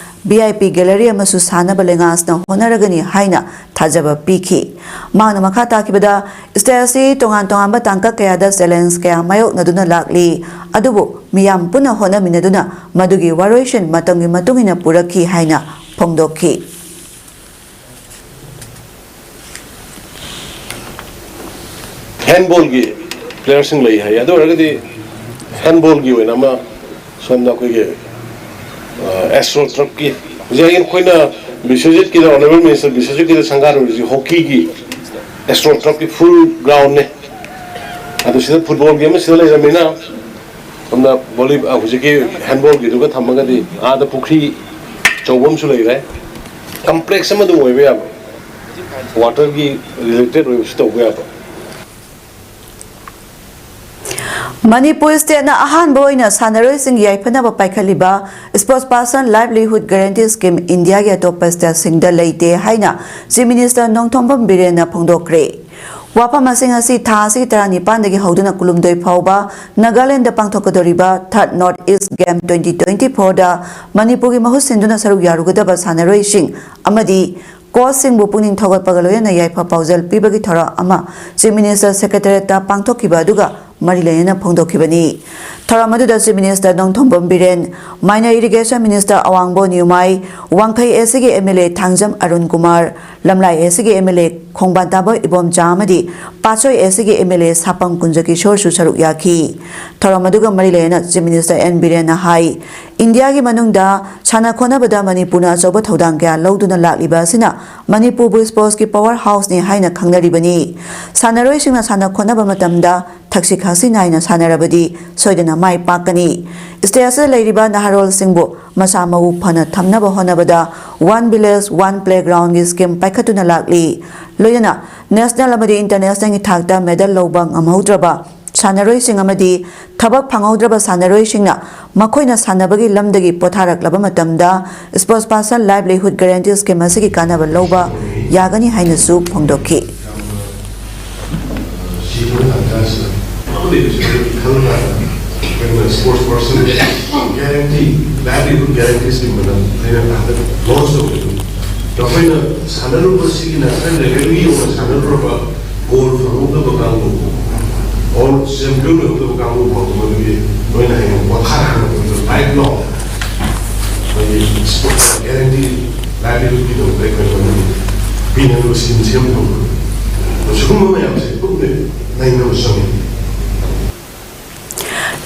ꯚꯤ ꯑꯥꯏ ꯄꯤ ꯒꯦꯂꯔꯤ ꯑꯃꯁꯨ ꯁꯥꯅꯕ ꯂꯩꯉꯥꯛꯅ ꯍꯣꯠꯅꯔꯒꯅꯤ ꯍꯥꯏꯅ ꯊꯥꯖꯕ ꯄꯤꯈꯤ꯫ ꯃꯍꯥꯛꯅ ꯃꯈꯥ ꯇꯥꯈꯤꯕꯗ, ꯁ꯭ꯇꯦꯠ ꯑꯁꯤ ꯇꯣꯉꯥꯟ ꯇꯣꯉꯥꯟꯕ ꯇꯥꯡꯀꯛ ꯀꯌꯥꯗ ꯆꯦꯂꯦꯟꯖ ꯀꯌꯥ ꯃꯥꯌꯣꯛꯅꯗꯨꯅ ꯂꯥꯛꯂꯤ, ꯑꯗꯨꯕꯨ ꯃꯤꯌꯥꯝ ꯄꯨꯟꯅ ꯍꯣꯠꯅꯃꯤꯟꯅꯗꯨꯅ ꯃꯗꯨꯒꯤ ꯋꯥꯔꯣꯏꯁꯤꯟ ꯃꯇꯝꯒꯤ ꯃꯇꯨꯡ ꯏꯟꯅ ꯄꯨꯔꯛꯈꯤ ꯍꯥꯏꯅ ꯐꯣꯡꯗꯣꯛꯈꯤ꯫ ꯍꯦꯟꯕꯣꯜꯒꯤ ꯄ꯭ꯂꯦꯌꯔꯁꯤꯡ ꯂꯩ ꯍꯥꯏ꯫ ꯑꯗꯨ ꯑꯣꯏꯔꯒꯗꯤ ꯍꯦꯟꯕꯣꯜꯒꯤ ꯑꯣꯏꯅ ꯑꯃ ꯁꯣꯝꯗ ꯑꯩꯈꯣꯏꯒꯤ ꯑꯦꯁꯇ꯭ꯔꯣ ꯇ꯭ꯔꯞꯀꯤ, ꯍꯧꯖꯤꯛ ꯑꯩꯈꯣꯏꯅ ꯕꯤꯁ꯭ꯋꯖꯤꯠꯀꯤꯗ, ꯑꯣꯅꯔꯦꯕꯜ ꯃꯤꯅꯤꯁꯇꯔ ꯕꯤꯁ꯭ꯋꯖꯤꯠꯀꯤꯗ ꯁꯪꯒꯥꯔꯨꯔꯤꯁꯤ ꯍꯣꯀꯤꯒꯤ ꯑꯦꯁꯇ꯭ꯔꯣ ꯇ꯭ꯔꯞꯀꯤ ꯐꯨꯜ ꯒ꯭ꯔꯥꯎꯟꯅꯦ꯫ ꯑꯗꯨ ꯁꯤꯗ ꯐꯨꯠꯕꯣꯜꯒꯤ ꯑꯃ ꯁꯤꯗ ꯂꯩꯔꯕꯅꯤꯅ, ꯁꯣꯝꯗ ꯚꯣꯂꯤ ꯍꯧꯖꯤꯛꯀꯤ ꯍꯦꯟꯕꯣꯜꯒꯤꯗꯨꯒ ꯊꯝꯃꯒꯗꯤ ꯑꯥꯗ ꯄꯨꯈ꯭ꯔꯤ ꯑꯆꯧꯕ ꯑꯃꯁꯨ ꯂꯩꯔꯦ꯫ ꯀꯝꯄ꯭ꯂꯦꯛꯁ ꯑꯃ ꯑꯗꯨꯝ ꯑꯣꯏꯕ ꯌꯥꯕ, ꯋꯥꯇꯔꯒꯤ ꯔꯤꯂꯦꯇꯦꯠ ꯑꯣꯏꯕꯁꯨ ꯇꯧꯕ ꯌꯥꯕ꯫ ꯃꯅꯤꯄꯨꯔ ꯁ꯭ꯇꯦꯠꯅ ꯑꯍꯥꯟꯕ ꯑꯣꯏꯅ ꯁꯥꯟꯅꯔꯣꯏꯁꯤꯡ ꯌꯥꯏꯐꯅꯕ ꯄꯥꯏꯈꯠꯂꯤꯕ ꯁ꯭ꯄꯣꯔꯠꯁ ꯄꯥꯔꯁꯟ ꯂꯥꯏꯚꯂꯤꯍꯨꯗ ꯒꯥꯔꯦꯟꯇꯤ ꯁ꯭ꯀꯤꯝ ꯏꯟꯗꯤꯌꯥꯒꯤ ꯑꯇꯣꯞꯄ ꯁ꯭ꯇꯦꯠꯁꯤꯡꯗ ꯂꯩꯇꯦ ꯍꯥꯏꯅ ꯆꯤꯐ ꯃꯤꯅꯤꯁꯇꯔ ꯅꯣꯡꯊꯣꯝꯕꯝ ꯕꯤꯔꯦꯟꯅ ꯐꯣꯡꯗꯣꯛꯈ꯭ꯔꯦ꯫ ꯋꯥꯐꯝ ꯑꯁꯤꯡ ꯑꯁꯤ ꯊꯥ ꯑꯁꯤꯒꯤ ꯇꯔꯥꯅꯤꯄꯥꯟꯗꯒꯤ ꯍꯧꯗꯨꯅ ꯀꯨꯟꯍꯨꯝꯗꯣꯏ ꯐꯥꯎꯕ ꯅꯥꯒꯥꯂꯦꯟꯗ ꯄꯥꯡꯊꯣꯛꯀꯗꯧꯔꯤꯕ third north east game twenty twenty ꯐꯣꯔꯗ ꯃꯅꯤꯄꯨꯔꯒꯤ ꯃꯍꯨꯠ ꯁꯤꯟꯗꯨꯅ ꯁꯔꯨꯛ ꯌꯥꯔꯨꯒꯗꯕ ꯁꯥꯟꯅꯔꯣꯏꯁꯤꯡ ꯑꯃꯗꯤ ꯀꯣꯆꯁꯤꯡꯕꯨ ꯄꯨꯛꯅꯤꯡ ꯊꯧꯒꯠꯄꯒ ꯂꯣꯏꯅꯅ ꯌꯥꯏꯐ ꯄꯥꯎꯖꯦꯜ ꯄꯤꯕꯒꯤ ꯊꯧꯔꯝ ꯑꯃ ꯆꯤꯐ ꯃꯤꯅꯤꯁꯇꯔ ꯁꯦꯀ꯭ꯔꯦꯇꯔꯤꯌꯦꯠꯇ ꯄꯥꯡꯊꯣꯛꯈꯤꯕ ꯑꯗꯨꯒ ꯃꯔꯤ ꯂꯩꯅꯅ ꯐꯣꯡꯗꯣꯛꯈꯤꯕꯅꯤ꯫ ꯊꯧꯔꯝ ꯑꯗꯨꯗ chief minister Nongthombam Biren, minor irrigation minister Awangbou Newmai, Wangkhei A ꯁꯤꯒꯤ M L A Thangjam Arun Kumar, Lamlai A ꯁꯤꯒꯤ ꯑꯦꯝ ꯑꯦꯜ ꯑꯦ ꯈꯣꯡꯕꯥꯟ ꯇꯥꯕ ꯏꯕꯣꯝꯆꯥ ꯑꯃꯗꯤ ꯄꯥꯠꯁꯣꯏ ꯑꯦꯁ ꯁꯤꯒꯤ ꯑꯦꯝ ꯑꯦꯜ ꯑꯦ ꯁꯥꯄꯝ ꯀꯨꯟꯖꯀꯤꯁꯣꯔꯁꯨ ꯁꯔꯨꯛ ꯌꯥꯈꯤ꯫ ꯊꯧꯔꯝ ꯑꯗꯨꯒ ꯃꯔꯤ ꯂꯩꯅꯅ ꯆꯤꯐ ꯃꯤꯅꯤꯁꯇꯔ ꯑꯦꯟ ꯕꯤꯔꯦꯟꯅ ꯍꯥꯏ, ꯏꯟꯗꯤꯌꯥꯒꯤ ꯃꯅꯨꯡꯗ ꯁꯥꯟꯅ ꯈꯣꯠꯅꯕꯗ ꯃꯅꯤꯄꯨꯔꯅ ꯑꯆꯧꯕ ꯊꯧꯗꯥꯡ ꯀꯌꯥ ꯂꯧꯗꯨꯅ ꯂꯥꯛꯂꯤꯕ ꯑꯁꯤꯅ ꯃꯅꯤꯄꯨꯔꯕꯨ ꯁ꯭ꯄꯣꯔꯠꯁꯀꯤ ꯄꯋꯥꯔ ꯍꯥꯎꯁꯅꯤ ꯍꯥꯏꯅ ꯈꯪꯅꯔꯤꯕꯅꯤ꯫ ꯁꯥꯟꯅꯔꯣꯏꯁꯤꯡꯅ ꯁꯥꯟꯅ ꯈꯣꯠꯅꯕ ꯃꯇꯝꯗ ꯊꯛꯁꯤ ꯈꯥꯁꯤ ꯅꯥꯏꯅ ꯁꯥꯟꯅꯔꯕꯗꯤ ꯁꯣꯏꯗꯅ ꯃꯥꯏ ꯄꯥꯛꯀꯅꯤ꯫ ꯁ꯭ꯇꯦꯠ ꯑꯁꯤꯗ ꯂꯩꯔꯤꯕ ꯅꯍꯥꯔꯣꯜꯁꯤꯡꯕꯨ ꯃꯁꯥ ꯃꯎ ꯐꯅ ꯊꯝꯅꯕ ꯍꯣꯠꯅꯕꯗ ꯋꯥꯟ ꯚꯤꯂꯦꯖ ꯋꯥꯟ ꯄ꯭ꯂꯦꯒ꯭ꯔꯥꯎꯟꯒꯤ ꯁ꯭ꯀꯤꯝ ꯄꯥꯏꯈꯠꯇꯨꯅ ꯂꯥꯛꯂꯤ꯫ ꯂꯣꯏꯅꯅ ꯅꯦꯁꯅꯦꯜ ꯑꯃꯗꯤ ꯏꯟꯇꯔꯅꯦꯁꯅꯦꯜꯒꯤ ꯊꯥꯛꯇ ꯃꯦꯗꯜ ꯂꯧꯕ ꯉꯝꯍꯧꯗ꯭ꯔꯕ ꯁꯥꯟꯅꯔꯣꯏꯁꯤꯡ ꯑꯃꯗꯤ ꯊꯕꯛ ꯐꯪꯍꯧꯗ꯭ꯔꯕ ꯁꯥꯟꯅꯔꯣꯏꯁꯤꯡꯅ ꯃꯈꯣꯏꯅ ꯁꯥꯟꯅꯕꯒꯤ ꯂꯝꯗꯒꯤ ꯄꯣꯊꯥꯔꯛꯂꯕ ꯃꯇꯝꯗ Sports Person Livelihood Guarantee Scheme ꯑꯁꯤꯒꯤ ꯀꯥꯟꯅꯕ ꯂꯧꯕ ꯌꯥꯒꯅꯤ ꯍꯥꯏꯅꯁꯨ ꯐꯣꯡꯗꯣꯛꯈꯤ꯫ ꯁꯤꯕ ꯇꯥꯟꯖꯥꯁꯤꯗ ꯑꯃꯗꯒꯤꯁꯨ ꯈꯜꯂꯒ ꯑꯩꯈꯣꯏꯅ Sports Person Guarantee, Livelihood Guarantee Scheme ꯑꯅ ꯑꯩꯅ ꯍꯟꯗꯛ launch ꯇꯧꯕꯗꯨ, ꯑꯩꯈꯣꯏꯅ ꯁꯥꯟꯅꯔꯨꯕꯁꯤꯒꯤ ꯅꯠꯇ꯭ꯔꯒ ꯂꯦꯕꯦꯜꯒꯤ ꯌꯧꯅ ꯁꯥꯟꯅꯔꯨꯔꯕ ꯒꯣꯜ ꯐꯪꯍꯧꯗꯕ ꯀꯥꯡꯕꯨ, ꯑꯣꯔ ꯆꯦꯝꯄꯤꯌꯟ ꯑꯣꯏꯍꯧꯗꯕ ꯀꯥꯡꯕꯨ ꯐꯥꯎꯕ ꯃꯗꯨꯒꯤ ꯅꯣꯏꯅ ꯍꯌꯦꯡ ꯄꯣꯊꯥꯔꯒ ꯂꯥꯏꯐ ꯂꯣꯡ ꯑꯩꯈꯣꯏꯒꯤ Sports Guarantee, Livelihood ꯄꯤꯗꯧꯕꯗ ꯑꯩꯈꯣꯏ ꯃꯗꯨꯒꯤ ꯄꯤꯅꯕ ꯁꯤꯟ ꯁꯦꯝꯗꯧꯕ, ꯁꯤꯒꯨꯝꯕ ꯃꯌꯥꯝꯁꯦ ꯄꯨꯟꯅ ꯅꯩꯅꯕ ꯆꯪꯉꯤ꯫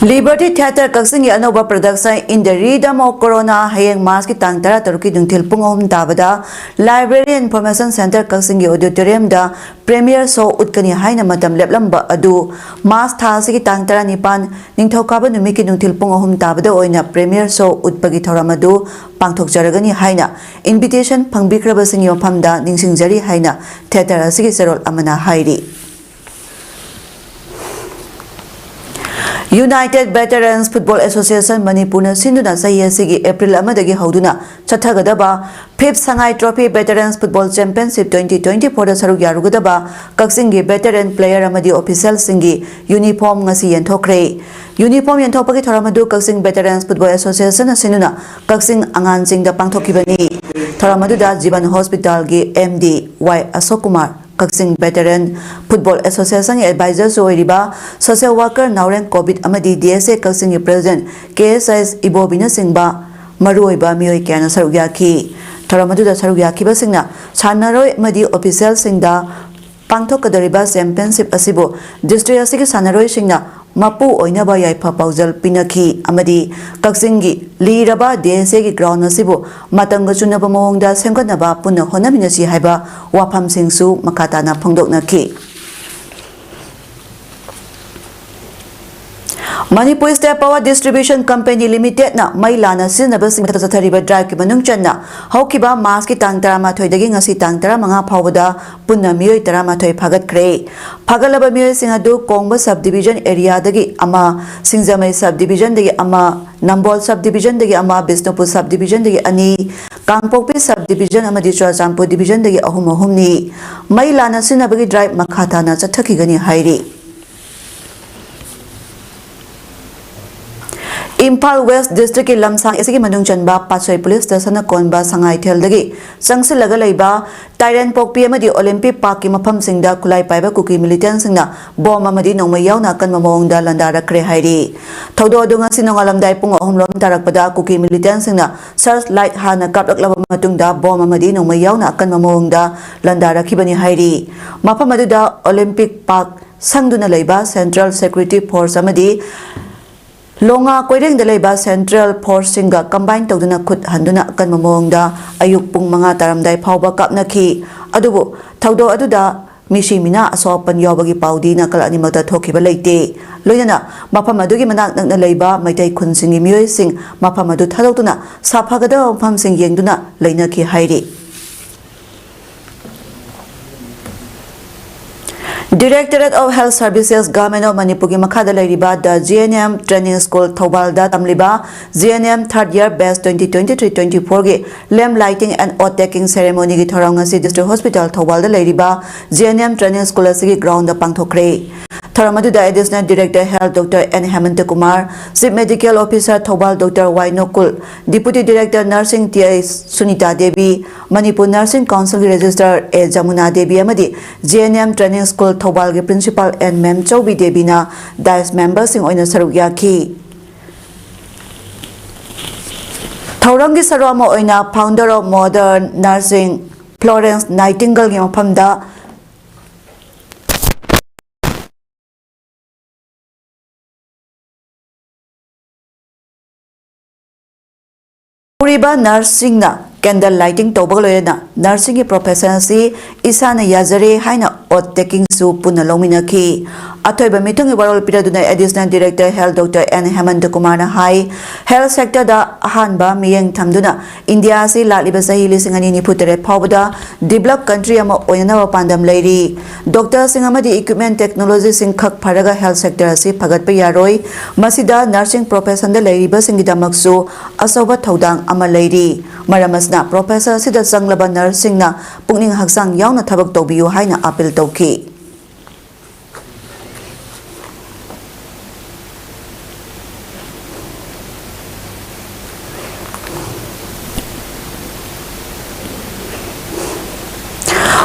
Liberty Theatre ꯀꯛꯆꯤꯡꯒꯤ ꯑꯅꯧꯕ production In the Rhythm of Corona ꯍꯌꯦꯡ March ꯀꯤ ꯇꯥꯡ ꯇꯔꯥ ꯇꯔꯨꯛꯀꯤ ꯅꯨꯡꯊꯤꯜ ꯄꯨꯡ ꯑꯍꯨꯝ ꯇꯥꯕꯗ Library Information Centre ꯀꯛꯆꯤꯡꯒꯤ auditorium ꯗ premiere show ꯎꯠꯀꯅꯤ ꯍꯥꯏꯅ ꯃꯇꯝ ꯂꯦꯞꯂꯝꯕ ꯑꯗꯨ March ꯊꯥ ꯑꯁꯤꯒꯤ ꯇꯥꯡ ꯇꯔꯥꯅꯤꯄꯥꯟ ꯅꯤꯡꯊꯧꯀꯥꯕ ꯅꯨꯃꯤꯠꯀꯤ ꯅꯨꯡꯊꯤꯜ ꯄꯨꯡ ꯑꯍꯨꯝ ꯇꯥꯕꯗ ꯑꯣꯏꯅ premiere show ꯎꯠꯄꯒꯤ ꯊꯧꯔꯝ ꯑꯗꯨ ꯄꯥꯡꯊꯣꯛꯆꯔꯒꯅꯤ ꯍꯥꯏꯅ invitation ꯐꯪꯕꯤꯈ꯭ꯔꯕꯁꯤꯡꯒꯤ ꯃꯐꯝꯗ ꯅꯤꯡꯁꯤꯡꯖꯔꯤ ꯍꯥꯏꯅ theatre ꯑꯁꯤꯒꯤ ꯆꯦꯔꯣꯜ ꯑꯃꯅ ꯍꯥꯏꯔꯤ꯫ United Veterans Football Association ꯃꯅꯤꯄꯨꯔꯅ ꯁꯤꯟꯗꯨꯅ ꯆꯍꯤ ꯑꯁꯤꯒꯤ April ꯑꯃꯗꯒꯤ ꯍꯧꯗꯨꯅ ꯆꯠꯊꯒꯗꯕ Fifth Sangai Trophy Veterans Football Championship twenty twenty four ꯗ ꯁꯔꯨꯛ ꯌꯥꯔꯨꯒꯗꯕ ꯀꯛꯆꯤꯡꯒꯤ veteran player ꯑꯃꯗꯤ official ꯁꯤꯡꯒꯤ uniform ꯉꯁꯤ ꯌꯦꯟꯊꯣꯛꯈ꯭ꯔꯦ꯫ Uniform ꯌꯦꯟꯊꯣꯛꯄꯒꯤ ꯊꯧꯔꯝ ꯑꯗꯨ ꯀꯛꯆꯤꯡ Veterans Football Association ꯅ ꯁꯤꯟꯗꯨꯅ ꯀꯛꯆꯤꯡ ꯑꯉꯥꯟꯁꯤꯡꯗ ꯄꯥꯡꯊꯣꯛꯈꯤꯕꯅꯤ꯫ ꯊꯧꯔꯝ ꯑꯗꯨꯗ ꯖꯤꯕꯟ Hospital ꯒꯤ M D Y ꯑꯁꯣꯛ ꯀꯨꯃꯥꯔ, ꯀꯛꯆꯤꯡ Veteran Football Association ꯒꯤ advisor ꯁꯨ ꯑꯣꯏꯔꯤꯕ social worker ꯅꯥꯎꯔꯦꯝ ꯀꯣꯕꯤꯠ ꯑꯃꯗꯤ D S A ꯀꯛꯆꯤꯡꯒꯤ president K S S ꯏꯕꯣꯕꯤꯅꯆꯤꯡꯕ ꯃꯔꯨꯑꯣꯏꯕ ꯃꯤꯑꯣꯏ ꯀꯌꯥꯅ ꯁꯔꯨꯛ ꯌꯥꯈꯤ꯫ ꯊꯧꯔꯝ ꯑꯗꯨꯗ ꯁꯔꯨꯛ ꯌꯥꯈꯤꯕꯁꯤꯡꯅ ꯁꯥꯟꯅꯔꯣꯏ ꯑꯃꯗꯤ official ꯁꯤꯡꯗ ꯄꯥꯡꯊꯣꯛꯀꯗꯧꯔꯤꯕ championship ꯑꯁꯤꯕꯨ district ꯑꯁꯤꯒꯤ ꯁꯥꯟꯅꯔꯣꯏꯁꯤꯡꯅ ꯃꯄꯨ ꯑꯣꯏꯅꯕ ꯌꯥꯏꯐ ꯄꯥꯎꯖꯦꯜ ꯄꯤꯅꯈꯤ ꯑꯃꯗꯤ ꯀꯛꯆꯤꯡꯒꯤ ꯂꯤꯔꯕ D S A ꯒꯤ ground ꯑꯁꯤꯕꯨ ꯃꯇꯝꯒ ꯆꯨꯅꯕ ꯃꯑꯣꯡꯗ ꯁꯦꯝꯒꯠꯅꯕ ꯄꯨꯟꯅ ꯍꯣꯠꯅꯃꯤꯟꯅꯁꯤ ꯍꯥꯏꯕ ꯋꯥꯐꯝꯁꯤꯡꯁꯨ ꯃꯈꯥ ꯇꯥꯅ ꯐꯣꯡꯗꯣꯛꯅꯈꯤ꯫ Manipur State Power Distribution Company Limited ꯅ ꯃꯩ ꯂꯥꯟꯅ ꯁꯤꯖꯤꯟꯅꯕꯁꯤꯡ ꯃꯊꯛꯇ ꯆꯠꯊꯔꯤꯕ drive ꯀꯤ ꯃꯅꯨꯡ ꯆꯟꯅ ꯍꯧꯈꯤꯕ March ꯀꯤ ꯇꯥꯡ ꯇꯔꯥꯃꯥꯊꯣꯏꯗꯒꯤ ꯉꯁꯤ ꯇꯥꯡ ꯇꯔꯥꯃꯉꯥ ꯐꯥꯎꯕꯗ ꯄꯨꯟꯅ ꯃꯤꯑꯣꯏ ꯇꯔꯥꯃꯥꯊꯣꯏ ꯐꯥꯒꯠꯈ꯭ꯔꯦ꯫ ꯐꯥꯒꯠꯂꯕ ꯃꯤꯑꯣꯏꯁꯤꯡ ꯑꯗꯨ ꯀꯣꯡꯕ Sub Division area ꯗꯒꯤ ꯑꯃ, ꯁꯤꯡꯖꯃꯩ Sub Division ꯗꯒꯤ ꯑꯃ, ꯅꯝꯕꯣꯜ Sub Division ꯗꯒꯤ ꯑꯃ, ꯕꯤꯁꯅꯨꯄꯨꯔ Sub Division ꯗꯒꯤ ꯑꯅꯤ, ꯀꯥꯡꯄꯣꯛꯄꯤ Sub Division ꯑꯃꯗꯤ ꯆꯨꯔꯆꯥꯟꯄꯨꯔ Division ꯗꯒꯤ ꯑꯍꯨꯝ ꯑꯍꯨꯝꯅꯤ꯫ ꯃꯩ ꯂꯥꯟꯅ ꯁꯤꯖꯤꯟꯅꯕꯒꯤ drive ꯃꯈꯥ ꯇꯥꯅ ꯆꯠꯊꯈꯤꯒꯅꯤ ꯍꯥꯏꯔꯤ꯫ ꯏꯝꯐꯥꯜ West District ꯀꯤ ꯂꯝꯁꯥꯡ ꯑꯁꯤꯒꯤ ꯃꯅꯨꯡ ꯆꯟꯕ ꯄꯥꯠꯁꯣꯏ Police Station ꯅ ꯀꯣꯟꯕ ꯁꯉꯥꯏꯊꯦꯜꯗꯒꯤ ꯆꯪꯁꯤꯜꯂꯒ ꯂꯩꯕ ꯇꯥꯏꯔꯦꯟꯄꯣꯛꯄꯤ ꯑꯃꯗꯤ Olympic Park ꯀꯤ ꯃꯐꯝꯁꯤꯡꯗ ꯈꯨꯠꯂꯥꯏ ꯄꯥꯏꯕ ꯀꯨꯀꯤ militant ꯁꯤꯡꯅ bomb ꯑꯃꯗꯤ ꯅꯣꯡꯃꯩ ꯌꯥꯎꯅ ꯑꯀꯟꯕ ꯃꯑꯣꯡꯗ ꯂꯥꯟꯗꯥꯔꯛꯈ꯭ꯔꯦ ꯍꯥꯏꯔꯤ꯫ ꯊꯧꯗꯣꯛ ꯑꯗꯨ ꯉꯁꯤ ꯅꯣꯡꯉꯥꯜꯂꯝꯗꯥꯏ ꯄꯨꯡ ꯑꯍꯨꯝ ꯂꯣꯝ ꯇꯥꯔꯛꯄꯗ ꯀꯨꯀꯤ militant ꯁꯤꯡꯅ search light ꯍꯥꯟꯅ ꯀꯥꯞꯂꯛꯂꯕ ꯃꯇꯨꯡꯗ bomb ꯑꯃꯗꯤ ꯅꯣꯡꯃꯩ ꯌꯥꯎꯅ ꯑꯀꯟꯕ ꯃꯑꯣꯡꯗ ꯂꯥꯟꯗꯥꯔꯛꯈꯤꯕꯅꯤ ꯍꯥꯏꯔꯤ꯫ ꯃꯐꯝ ꯑꯗꯨꯗ Olympic Park ꯁꯪꯗꯨꯅ ꯂꯩꯕ Central Security Force ꯑꯃꯗꯤ ꯂꯣꯉꯥ ꯀꯣꯏꯔꯦꯡꯗ ꯂꯩꯕ Central Force ꯁꯤꯡꯒ combine ꯇꯧꯗꯨꯅ ꯈꯨꯠ ꯍꯟꯗꯨꯅ ꯑꯀꯟꯕ ꯃꯑꯣꯡꯗ ꯑꯌꯨꯛ ꯄꯨꯡ ꯃꯉꯥ ꯇꯥꯔꯝꯗꯥꯏ ꯐꯥꯎꯕ ꯀꯥꯞꯅꯈꯤ꯫ ꯑꯗꯨꯕꯨ ꯊꯧꯗꯣꯛ ꯑꯗꯨꯗ ꯃꯤꯁꯤ ꯃꯤꯅꯥ ꯑꯁꯣꯛ ꯑꯄꯟ ꯌꯥꯎꯕꯒꯤ ꯄꯥꯎꯗꯤ ꯅꯥꯀꯜ ꯑꯅꯤꯃꯛꯇ ꯊꯣꯛꯈꯤꯕ ꯂꯩꯇꯦ꯫ ꯂꯣꯏꯅꯅ ꯃꯐꯝ ꯑꯗꯨꯒꯤ ꯃꯅꯥꯛ ꯅꯛꯅ ꯂꯩꯕ ꯃꯩꯇꯩ ꯈꯨꯟꯁꯤꯡꯒꯤ ꯃꯤꯑꯣꯏꯁꯤꯡ ꯃꯐꯝ ꯑꯗꯨ ꯊꯥꯗꯣꯛꯇꯨꯅ ꯁꯥꯐꯒꯗꯕ ꯃꯐꯝꯁꯤꯡ ꯌꯦꯡꯗꯨꯅ ꯂꯩꯅꯈꯤ ꯍꯥꯏꯔꯤ꯫ Directorate of Health Services, Government of ꯃꯅꯤꯄꯨꯔꯒꯤ ꯃꯈꯥꯗ ꯂꯩꯔꯤꯕ The G N M Training School ꯊꯧꯕꯥꯜꯗ ꯇꯝꯂꯤꯕ G N M third year batch twenty twenty-three twenty-four ꯒꯤ lamp lighting and oath taking ceremony ꯒꯤ ꯊꯧꯔꯝ ꯉꯁꯤ District Hospital ꯊꯧꯕꯥꯜꯗ ꯂꯩꯔꯤꯕ G N M Training School ꯑꯁꯤꯒꯤ ground ꯗ ꯄꯥꯡꯊꯣꯛꯈ꯭ꯔꯦ꯫ ꯊꯧꯔꯝ ꯑꯗꯨꯗ Additional Director Health Doctor N ꯍꯦꯃꯟꯇ Kumar, Chief Medical Officer Thoubal Doctor Y ꯅꯣꯀꯨꯜ, Deputy Director Nursing T I Sunita Devi, Manipur Nursing Council ꯒꯤ Registrar ꯑꯦ ꯖꯃꯨꯅꯥ ꯗꯦꯕꯤ ꯑꯃꯗꯤ G N M Training School ꯊꯧꯕꯥꯜꯒꯤ Principal N Memchoubi ꯗꯦꯕꯤꯅ dais member ꯁꯤꯡ ꯑꯣꯏꯅ ꯁꯔꯨꯛ ꯌꯥꯈꯤ꯫ ꯊꯧꯔꯝꯒꯤ ꯁꯔꯨꯛ ꯑꯃ ꯑꯣꯏꯅ Founder of Modern Nursing Florence Nightingale ꯒꯤ ꯃꯐꯝꯗ ꯍꯧꯔꯤꯕ nurse ꯁꯤꯡꯅ candle lighting ꯇꯧꯕꯒ ꯂꯣꯏꯅꯅ nursingꯒꯤ profession ꯑꯁꯤ ꯏꯁꯥꯅ ꯌꯥꯖꯔꯦ ꯍꯥꯏꯅ oath takingꯁꯨ ꯄꯨꯟꯅ ꯂꯧꯃꯤꯟꯅꯈꯤ꯫ ꯑꯊꯣꯏꯕ ꯃꯤꯊꯨꯡꯒꯤ ꯋꯥꯔꯣꯜ ꯄꯤꯔꯗꯨꯅ Additional Director Health Doctor N ꯍꯦꯃꯟꯇ ꯀꯨꯃꯥꯔꯅ ꯍꯥꯏ, health sectorꯗ ꯑꯍꯥꯟꯕ ꯃꯤꯠꯌꯦꯡ ꯊꯝꯗꯨꯅ ꯏꯟꯗꯤꯌꯥ ꯑꯁꯤ ꯂꯥꯛꯂꯤꯕ ꯆꯍꯤ ꯂꯤꯁꯤꯡ ꯑꯅꯤ ꯅꯤꯐꯨ ꯇꯔꯦꯠ ꯐꯥꯎꯕꯗ developed country ꯑꯃ ꯑꯣꯏꯅꯅꯕ ꯄꯥꯟꯗꯝ ꯂꯩꯔꯤ꯫ Doctorꯁꯤꯡ ꯑꯃꯗꯤ equipment technologyꯁꯤꯡ ꯈꯛ ꯐꯔꯒ health sector ꯑꯁꯤ ꯐꯒꯠꯄ ꯌꯥꯔꯣꯏ꯫ ꯃꯁꯤꯗ nursing professionꯗ ꯂꯩꯔꯤꯕꯁꯤꯡꯒꯤꯗꯃꯛꯁꯨ ꯑꯆꯧꯕ ꯊꯧꯗꯥꯡ ꯑꯃ ꯂꯩꯔꯤ꯫ ꯃꯔꯝ ꯑꯁꯤꯅ profession ꯑꯁꯤꯗ ꯆꯪꯂꯕ nurseꯁꯤꯡꯅ ꯄꯨꯛꯅꯤꯡ ꯍꯛꯆꯥꯡ ꯌꯥꯎꯅ ꯊꯕꯛ ꯇꯧꯕꯤꯌꯨ ꯍꯥꯏꯅ appeal ꯇꯧꯈꯤ꯫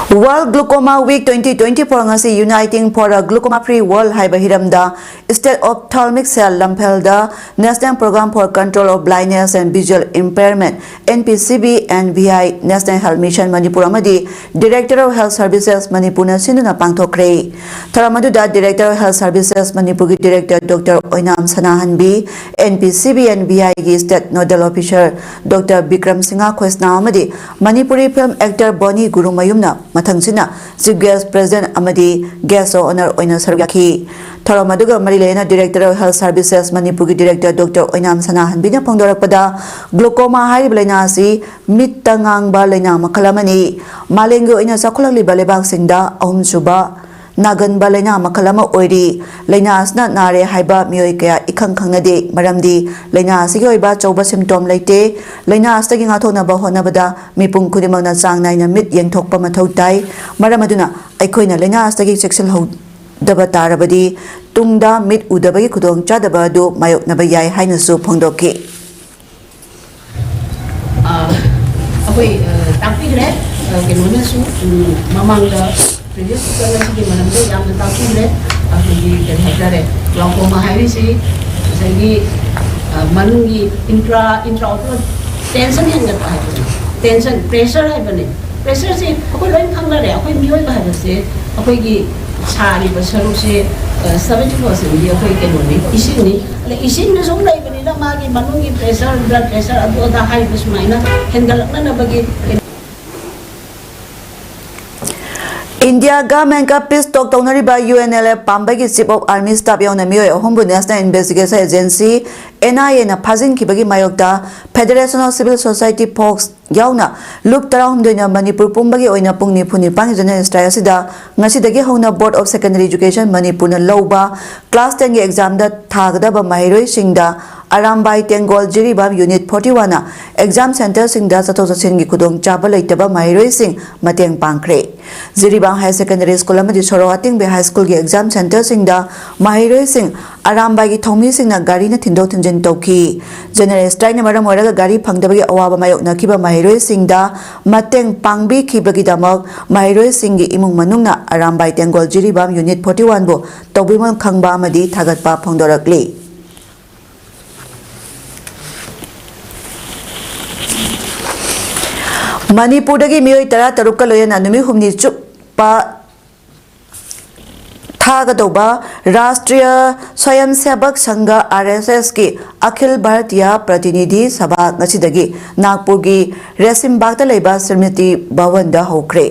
World Glaucoma Week twenty twenty-four ꯉꯁꯤ Uniting for a Glaucoma Free World ꯍꯥꯏꯕ ꯍꯤꯔꯝꯗ State Ophthalmic Cell ꯂꯝꯐꯦꯜꯗ National Program for Control of Blindness and Visual Impairment, N P C B N V I, National Health Mission Manipur ꯑꯃꯗꯤ Director of Health Services ꯃꯅꯤꯄꯨꯔꯅ ꯁꯤꯟꯗꯨꯅ ꯄꯥꯡꯊꯣꯛꯈ꯭ꯔꯦ꯫ ꯊꯧꯔꯝ ꯑꯗꯨꯗ Director of Health Services ꯃꯅꯤꯄꯨꯔꯒꯤ Director Doctor ꯑꯣꯏꯅꯥꯝ ꯁꯅꯥꯍꯟꯕꯤ, N P C B N V Iꯒꯤ State Nodal Officer Doctor Bikram Singh ꯈꯣꯏꯁꯅꯥ ꯑꯃꯗꯤ Manipuri film actor ꯕꯣꯅꯤ ꯒꯨꯔꯨꯃꯌꯨꯝꯅ ꯃꯊꯪꯁꯤꯠꯅ Chief Guest, President ꯑꯃꯗꯤ Guest of Honour ꯑꯣꯏꯅ ꯁꯔꯨꯛ ꯌꯥꯈꯤ꯫ ꯊꯧꯔꯝ ꯑꯗꯨꯒ ꯃꯔꯤ ꯂꯩꯅꯅ Director of Health Services ꯃꯅꯤꯄꯨꯔꯒꯤ Director Doctor ꯑꯣꯏꯅꯥꯝ ꯁꯅꯥꯍꯟꯕꯤꯅ ꯐꯣꯡꯗꯣꯔꯛꯄꯗ, glaucoma ꯍꯥꯏꯔꯤꯕ ꯂꯥꯏꯅꯥ ꯑꯁꯤ ꯃꯤꯠꯇ ꯉꯥꯡꯕ ꯂꯥꯏꯅꯥ ꯃꯈꯜ ꯑꯃꯅꯤ꯫ ꯃꯥꯂꯦꯝꯒꯤ ꯑꯣꯏꯅ ꯆꯥꯎꯈꯠꯂꯛꯂꯤꯕ ꯂꯩꯕꯥꯛꯁꯤꯡꯗ ꯑꯍꯨꯝꯁꯨꯕ ꯅꯥꯒꯟꯕ ꯂꯥꯏꯅꯥ ꯃꯈꯜ ꯑꯃ ꯑꯣꯏꯔꯤ꯫ ꯂꯥꯏꯅꯥ ꯑꯁꯤꯅ ꯅꯥꯔꯦ ꯍꯥꯏꯕ ꯃꯤꯑꯣꯏ ꯀꯌꯥ ꯏꯈꯪ ꯈꯪꯅꯗꯦ, ꯃꯔꯝꯗꯤ ꯂꯥꯏꯅꯥ ꯑꯁꯤꯒꯤ ꯑꯣꯏꯕ ꯑꯆꯧꯕ symptom ꯂꯩꯇꯦ꯫ ꯂꯥꯏꯅꯥ ꯑꯁꯤꯗꯒꯤ ꯉꯥꯛꯊꯣꯛꯅꯕ ꯍꯣꯠꯅꯕꯗ ꯃꯤꯄꯨꯝ ꯈꯨꯗꯤꯡꯃꯛꯅ ꯆꯥꯡ ꯅꯥꯏꯅ ꯃꯤꯠ ꯌꯦꯡꯊꯣꯛꯄ ꯃꯊꯧ ꯇꯥꯏ꯫ ꯃꯔꯝ ꯑꯗꯨꯅ ꯑꯩꯈꯣꯏꯅ ꯂꯥꯏꯅꯥ ꯑꯁꯤꯗꯒꯤ ꯆꯦꯛꯁꯤꯜꯍꯧꯗꯕ ꯇꯥꯔꯕꯗꯤ ꯇꯨꯡꯗ ꯃꯤꯠ ꯎꯗꯕꯒꯤ ꯈꯨꯗꯣꯡꯆꯥꯗꯕ ꯑꯗꯨ ꯃꯥꯌꯣꯛꯅꯕ ꯌꯥꯏ ꯍꯥꯏꯅꯁꯨ ꯐꯣꯡꯗꯣꯛꯈꯤ꯫ ꯑ, ꯑꯩꯈꯣꯏ, ꯑ, ꯇꯥꯛꯄꯤꯈ꯭ꯔꯦ꯫ ꯑ, ꯀꯩꯅꯣꯅꯁꯨ, ꯎꯝ, ꯃꯃꯥꯡꯗ previous speakerꯅ ꯁꯤꯒꯤ ꯃꯔꯝꯗ ꯌꯥꯝꯅ ꯇꯥꯛꯄꯤꯈ꯭ꯔꯦ꯫ ꯑꯩꯈꯣꯏꯒꯤ ꯀꯔꯤ ꯍꯥꯏꯇꯥꯔꯦ, glaucoma ꯍꯥꯏꯔꯤꯁꯤ ꯉꯁꯥꯏꯒꯤ, ꯑ, ꯃꯅꯨꯡꯒꯤ intra, intraocular tension ꯍꯦꯟꯒꯠꯄ ꯍꯥꯏꯕꯅꯦ, tension, pressure ꯍꯥꯏꯕꯅꯦ꯫ Pressureꯁꯤ ꯑꯩꯈꯣꯏ ꯂꯣꯏ ꯈꯪꯅꯔꯦ꯫ ꯑꯩꯈꯣꯏ ꯃꯤꯑꯣꯏꯕ ꯍꯥꯏꯕꯁꯦ ꯑꯩꯈꯣꯏꯒꯤ ꯁꯥꯔꯤꯕ ꯁꯔꯨꯛꯁꯦ ꯁꯕꯦꯟꯇꯤ ꯄꯥꯔꯁꯦꯟꯗꯤ ꯑꯩꯈꯣꯏ ꯀꯩꯅꯣꯅꯤ, ꯏꯁꯤꯡꯅꯤ꯫ ꯑꯗ ꯏꯁꯤꯡꯗ ꯁꯨꯝ ꯂꯩꯕꯅꯤꯅ ꯃꯥꯒꯤ ꯃꯅꯨꯡꯒꯤ ꯄ꯭ꯔꯦꯁꯔ, ꯕ꯭ꯂꯗ ꯄ꯭ꯔꯦꯁꯔ ꯑꯗꯨ ꯑꯗꯥ ꯍꯥꯏꯔꯤꯕ ꯁꯨꯃꯥꯏꯅ ꯍꯦꯟꯒꯠꯂꯛꯅꯅꯕꯒꯤ ꯀꯩꯅꯣ꯫ ꯏꯟꯗꯤꯌꯥꯒ ꯃꯦꯟꯀ ꯄꯤꯁ ꯇꯣꯛ ꯇꯧꯅꯔꯤꯕ ꯌꯨ ꯑꯦꯟ ꯑꯦꯜ ꯑꯦꯐ ꯄꯥꯝꯕꯩꯒꯤ ꯆꯤꯐ ꯑꯣꯐ ꯑꯥꯔꯃꯤ ꯁ꯭ꯇꯥꯐ ꯌꯥꯎꯅ ꯃꯤꯑꯣꯏ ꯑꯍꯨꯝꯕꯨ national investigation agency, N I ꯑꯦꯅ ꯐꯥꯖꯤꯟꯈꯤꯕꯒꯤ ꯃꯥꯌꯣꯛꯇ Federation of Civil Society Folks ꯌꯥꯎꯅ ꯂꯨꯞ ꯇꯔꯥꯍꯨꯝꯗꯣꯏꯅ ꯃꯅꯤꯄꯨꯔ ꯄꯨꯝꯕꯒꯤ ꯑꯣꯏꯅ ꯄꯨꯡ ꯅꯤꯐꯨ ꯅꯤꯄꯥꯟꯒꯤ ꯖꯦꯅꯔꯦꯜ ꯁ꯭ꯇ꯭ꯔꯥꯏꯛ ꯑꯁꯤꯗ ꯉꯁꯤꯗꯒꯤ ꯍꯧꯅ Board of Secondary Education ꯃꯅꯤꯄꯨꯔꯅ ꯂꯧꯕ ꯀ꯭ꯂꯥꯁ ꯇꯦꯟꯒꯤ ꯑꯦꯛꯖꯥꯝꯗ ꯊꯥꯒꯗꯕ ꯃꯍꯩꯔꯣꯏꯁꯤꯡꯗ ꯑꯔꯥꯝꯕꯥꯏ ꯇꯦꯡꯒꯣꯜ ꯖꯤꯔꯤꯕꯥꯝ ꯌꯨꯅꯤꯠ ꯐꯣꯔꯇꯤ ꯋꯥꯟꯅ ꯑꯦꯛꯖꯥꯝ ꯁꯦꯟꯇꯔꯁꯤꯡꯗ ꯆꯠꯊꯣꯛ ꯆꯠꯁꯤꯟꯒꯤ ꯈꯨꯗꯣꯡꯆꯥꯕ ꯂꯩꯇꯕ ꯃꯍꯩꯔꯣꯏꯁꯤꯡ ꯃꯇꯦꯡ ꯄꯥꯡꯈ꯭ꯔꯦ꯫ ꯖꯤꯔꯤꯕꯥꯝ ꯍꯥꯌꯔ ꯁꯦꯀꯦꯟꯗꯔꯤ ꯁ꯭ꯀꯨꯜ ꯑꯃꯗꯤ ꯁꯣꯔꯣꯛ ꯑꯇꯤꯡꯕꯤ ꯍꯥꯏ ꯁ꯭ꯀꯨꯜꯒꯤ ꯑꯦꯛꯖꯥꯝ ꯁꯦꯟꯇꯔꯁꯤꯡꯗ ꯃꯍꯩꯔꯣꯏꯁꯤꯡ ꯑꯔꯥꯝꯕꯥꯏꯒꯤ ꯊꯧꯃꯤꯁꯤꯡꯅ ꯒꯥꯔꯤꯅ ꯊꯤꯟꯗꯣꯛ ꯊꯤꯟꯖꯤꯟ ꯇꯧꯈꯤ꯫ ꯖꯦꯅꯔꯦꯜ ꯁ꯭ꯇ꯭ꯔꯥꯏꯛꯅ ꯃꯔꯝ ꯑꯣꯏꯔꯒ ꯒꯥꯔꯤ ꯐꯪꯗꯕꯒꯤ ꯑꯋꯥꯕ ꯃꯥꯌꯣꯛꯅꯈꯤꯕ ꯃꯍꯩꯔꯣꯏꯁꯤꯡꯗ ꯃꯇꯦꯡ ꯄꯥꯡꯕꯤꯈꯤꯕꯒꯤꯗꯃꯛ ꯃꯍꯩꯔꯣꯏꯁꯤꯡꯒꯤ ꯏꯃꯨꯡ ꯃꯅꯨꯡꯅ ꯑꯔꯥꯝꯕꯥꯏ ꯇꯦꯡꯒꯣꯜ ꯖꯤꯔꯤꯕꯥꯝ ꯌꯨꯅꯤꯠ ꯐꯣꯔꯇꯤ ꯋꯥꯟꯕꯨ ꯇꯧꯕꯤꯃꯜ ꯈꯪꯕ ꯑꯃꯗꯤ ꯊꯥꯒꯠꯄ ꯐꯣꯡꯗꯣꯔꯛꯂꯤ꯫ ꯃꯅꯤꯄꯨꯔꯗꯒꯤ ꯃꯤꯑꯣꯏ ꯇꯔꯥ ꯇꯔꯨꯛꯀ ꯂꯣꯏꯅꯅ ꯅꯨꯃꯤꯠ ꯍꯨꯝꯅꯤ ꯆꯨꯞꯄ ꯊꯥꯒꯗꯧꯕ ꯔꯥꯁꯇ꯭ꯔꯤꯌ ꯁ꯭ꯋꯌꯝꯁꯦꯕꯛ ꯁꯪꯘ, ꯑꯥꯔ ꯑꯦꯁ ꯑꯦꯁꯀꯤ ꯑꯈꯤꯜ ꯚꯥꯔꯇꯤꯌ ꯄ꯭ꯔꯇꯤꯅꯤꯙꯤ ꯁꯚꯥ ꯉꯁꯤꯗꯒꯤ ꯅꯥꯒꯄꯨꯔꯒꯤ ꯔꯦꯁꯤꯝꯕꯥꯒꯇ ꯂꯩꯕ ꯁ꯭ꯃ꯭ꯔꯤꯇꯤ ꯚꯋꯟꯗ ꯍꯧꯈ꯭ꯔꯦ꯫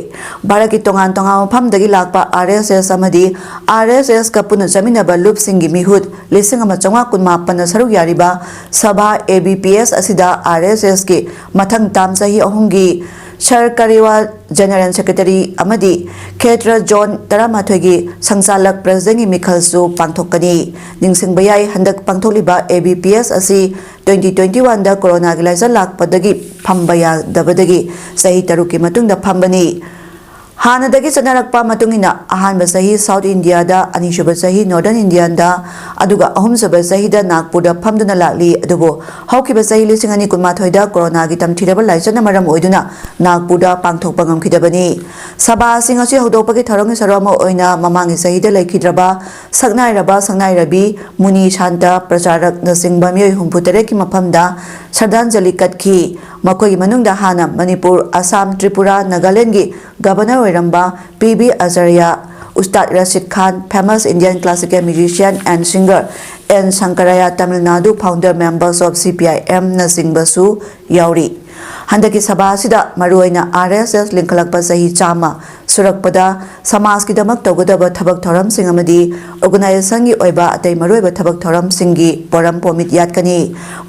ꯚꯥꯔꯠꯀꯤ ꯇꯣꯉꯥꯟ ꯇꯣꯉꯥꯟꯕ ꯃꯐꯝꯗꯒꯤ ꯂꯥꯛꯄ ꯑꯥꯔ ꯑꯦꯁ ꯑꯦꯁ ꯑꯃꯗꯤ ꯑꯥꯔ ꯑꯦꯁ ꯑꯦꯁꯀ ꯄꯨꯟꯅ ꯆꯠꯃꯤꯟꯅꯕ ꯂꯨꯞꯁꯤꯡꯒꯤ ꯃꯤꯍꯨꯠ ꯂꯤꯁꯤꯡ ꯑꯃ ꯆꯥꯝꯃꯉꯥ ꯀꯨꯟꯃꯥꯄꯟꯅ ꯁꯔꯨꯛ ꯌꯥꯔꯤꯕ ꯁꯚꯥ, ꯑꯦ ꯕꯤ ꯄꯤ ꯑꯦꯁ, ꯑꯁꯤꯗ ꯑꯥꯔ ꯑꯦꯁ ꯑꯦꯁꯀꯤ ꯃꯊꯪ ꯇꯥꯝ ꯆꯍꯤ ꯑꯍꯨꯝꯒꯤ ꯁꯔꯀꯥꯔꯤꯋꯥ ꯖꯦꯅꯔꯦꯜ ꯁꯦꯀ꯭ꯔꯦꯇꯔꯤ ꯑꯃꯗꯤ ꯈꯦꯇ꯭ꯔ ꯖꯣꯟ ꯇꯔꯥꯃꯥꯊꯣꯏꯒꯤ ꯁꯪꯆꯥꯂꯛ ꯄ꯭ꯔꯁꯤꯗꯦꯟꯒꯤ ꯃꯤꯈꯜꯁꯨ ꯄꯥꯡꯊꯣꯛꯀꯅꯤ꯫ ꯅꯤꯡꯁꯤꯡꯕ ꯌꯥꯏ, ꯍꯟꯗꯛ ꯄꯥꯡꯊꯣꯛꯂꯤꯕ ꯑꯦ ꯕꯤ ꯄꯤ ꯑꯦꯁ ꯑꯁꯤ twenty twenty one ꯗ ꯀꯣꯔꯣꯅꯥꯒꯤ ꯂꯥꯏꯆꯠ ꯂꯥꯛꯄꯗꯒꯤ ꯐꯝꯕ ꯌꯥꯗꯕꯗꯒꯤ ꯆꯍꯤ ꯇꯔꯨꯛꯀꯤ ꯃꯇꯨꯡꯗ ꯐꯝꯕꯅꯤ꯫ ꯍꯥꯟꯅꯗꯒꯤ ꯆꯠꯅꯔꯛꯄ ꯃꯇꯨꯡ ꯏꯟꯅ ꯑꯍꯥꯟꯕ ꯆꯍꯤ ꯁꯥꯎꯠ ꯏꯟꯗꯤꯌꯥꯗ, ꯑꯅꯤꯁꯨꯕ ꯆꯍꯤ ꯅꯣꯔꯗꯔꯟ ꯏꯟꯗꯤꯌꯥꯗ, ꯑꯗꯨꯒ ꯑꯍꯨꯝꯁꯨꯕ ꯆꯍꯤꯗ ꯅꯥꯒꯄꯨꯔꯗ ꯐꯝꯗꯨꯅ ꯂꯥꯛꯂꯤ꯫ ꯑꯗꯨꯕꯨ ꯍꯧꯈꯤꯕ ꯆꯍꯤ ꯂꯤꯁꯤꯡ ꯑꯅꯤ ꯀꯨꯟꯃꯥꯊꯣꯏꯗ ꯀꯣꯔꯣꯅꯥꯒꯤ ꯇꯝꯊꯤꯔꯕ ꯂꯥꯏꯆꯠꯅ ꯃꯔꯝ ꯑꯣꯏꯗꯨꯅ ꯅꯥꯒꯄꯨꯔꯗ ꯄꯥꯡꯊꯣꯛꯄ ꯉꯝꯈꯤꯗꯕꯅꯤ꯫ ꯁꯚꯥ ꯑꯁꯤ ꯉꯁꯤ ꯍꯧꯗꯣꯛꯄꯒꯤ ꯊꯧꯔꯝꯒꯤ ꯁꯔꯨꯛ ꯑꯃ ꯑꯣꯏꯅ ꯃꯃꯥꯡꯒꯤ ꯆꯍꯤꯗ ꯂꯩꯈꯤꯗ꯭ꯔꯕ ꯁꯛꯅꯥꯏꯔꯕ ꯁꯛꯅꯥꯏꯔꯕꯤ, ꯃꯨꯅꯤ, ꯁꯥꯟꯇ, ꯄ꯭ꯔꯆꯥꯔꯛꯅꯆꯤꯡꯕ ꯃꯤꯑꯣꯏ ꯍꯨꯝꯐꯨ ꯇꯔꯦꯠꯀꯤ ꯃꯐꯝꯗ ꯁ꯭ꯔꯗꯥꯟꯖꯂꯤ ꯀꯠꯈꯤ꯫ ꯃꯈꯣꯏꯒꯤ ꯃꯅꯨꯡꯗ ꯍꯥꯟꯅ ꯃꯅꯤꯄꯨꯔ, ꯑꯁꯥꯝ, ꯇ꯭ꯔꯤꯄꯨꯔꯥ, ꯅꯥꯒꯥꯂꯦꯟꯗꯒꯤ ꯒꯚꯔꯅꯔ ꯑꯣꯏꯔꯝꯕ P B Acharya, Ustad Rashid Khan, famous Indian classical musician and singer N Shankaraya, Tamil Nadu founder members of C P I M ꯅꯆꯤꯡꯕꯁꯨ ꯌꯥꯎꯔꯤ꯫ ꯍꯟꯗꯛꯀꯤ ꯁꯚꯥ ꯑꯁꯤꯗ ꯃꯔꯨꯑꯣꯏꯅ R S S ꯂꯤꯡꯈꯠꯂꯛꯄ ꯆꯍꯤ ꯆꯥꯝꯃ ꯁꯨꯔꯛꯄꯗ ꯁꯃꯥꯖꯀꯤꯗꯃꯛ ꯇꯧꯒꯗꯕ ꯊꯕꯛ ꯊꯧꯔꯝꯁꯤꯡ ꯑꯃꯗꯤ organization ꯒꯤ ꯑꯣꯏꯕ ꯑꯇꯩ ꯃꯔꯨꯑꯣꯏꯕ ꯊꯕꯛ ꯊꯧꯔꯝꯁꯤꯡꯒꯤ ꯄꯣꯔꯝ ꯄꯣꯃꯤꯠ ꯌꯥꯠꯀꯅꯤ꯫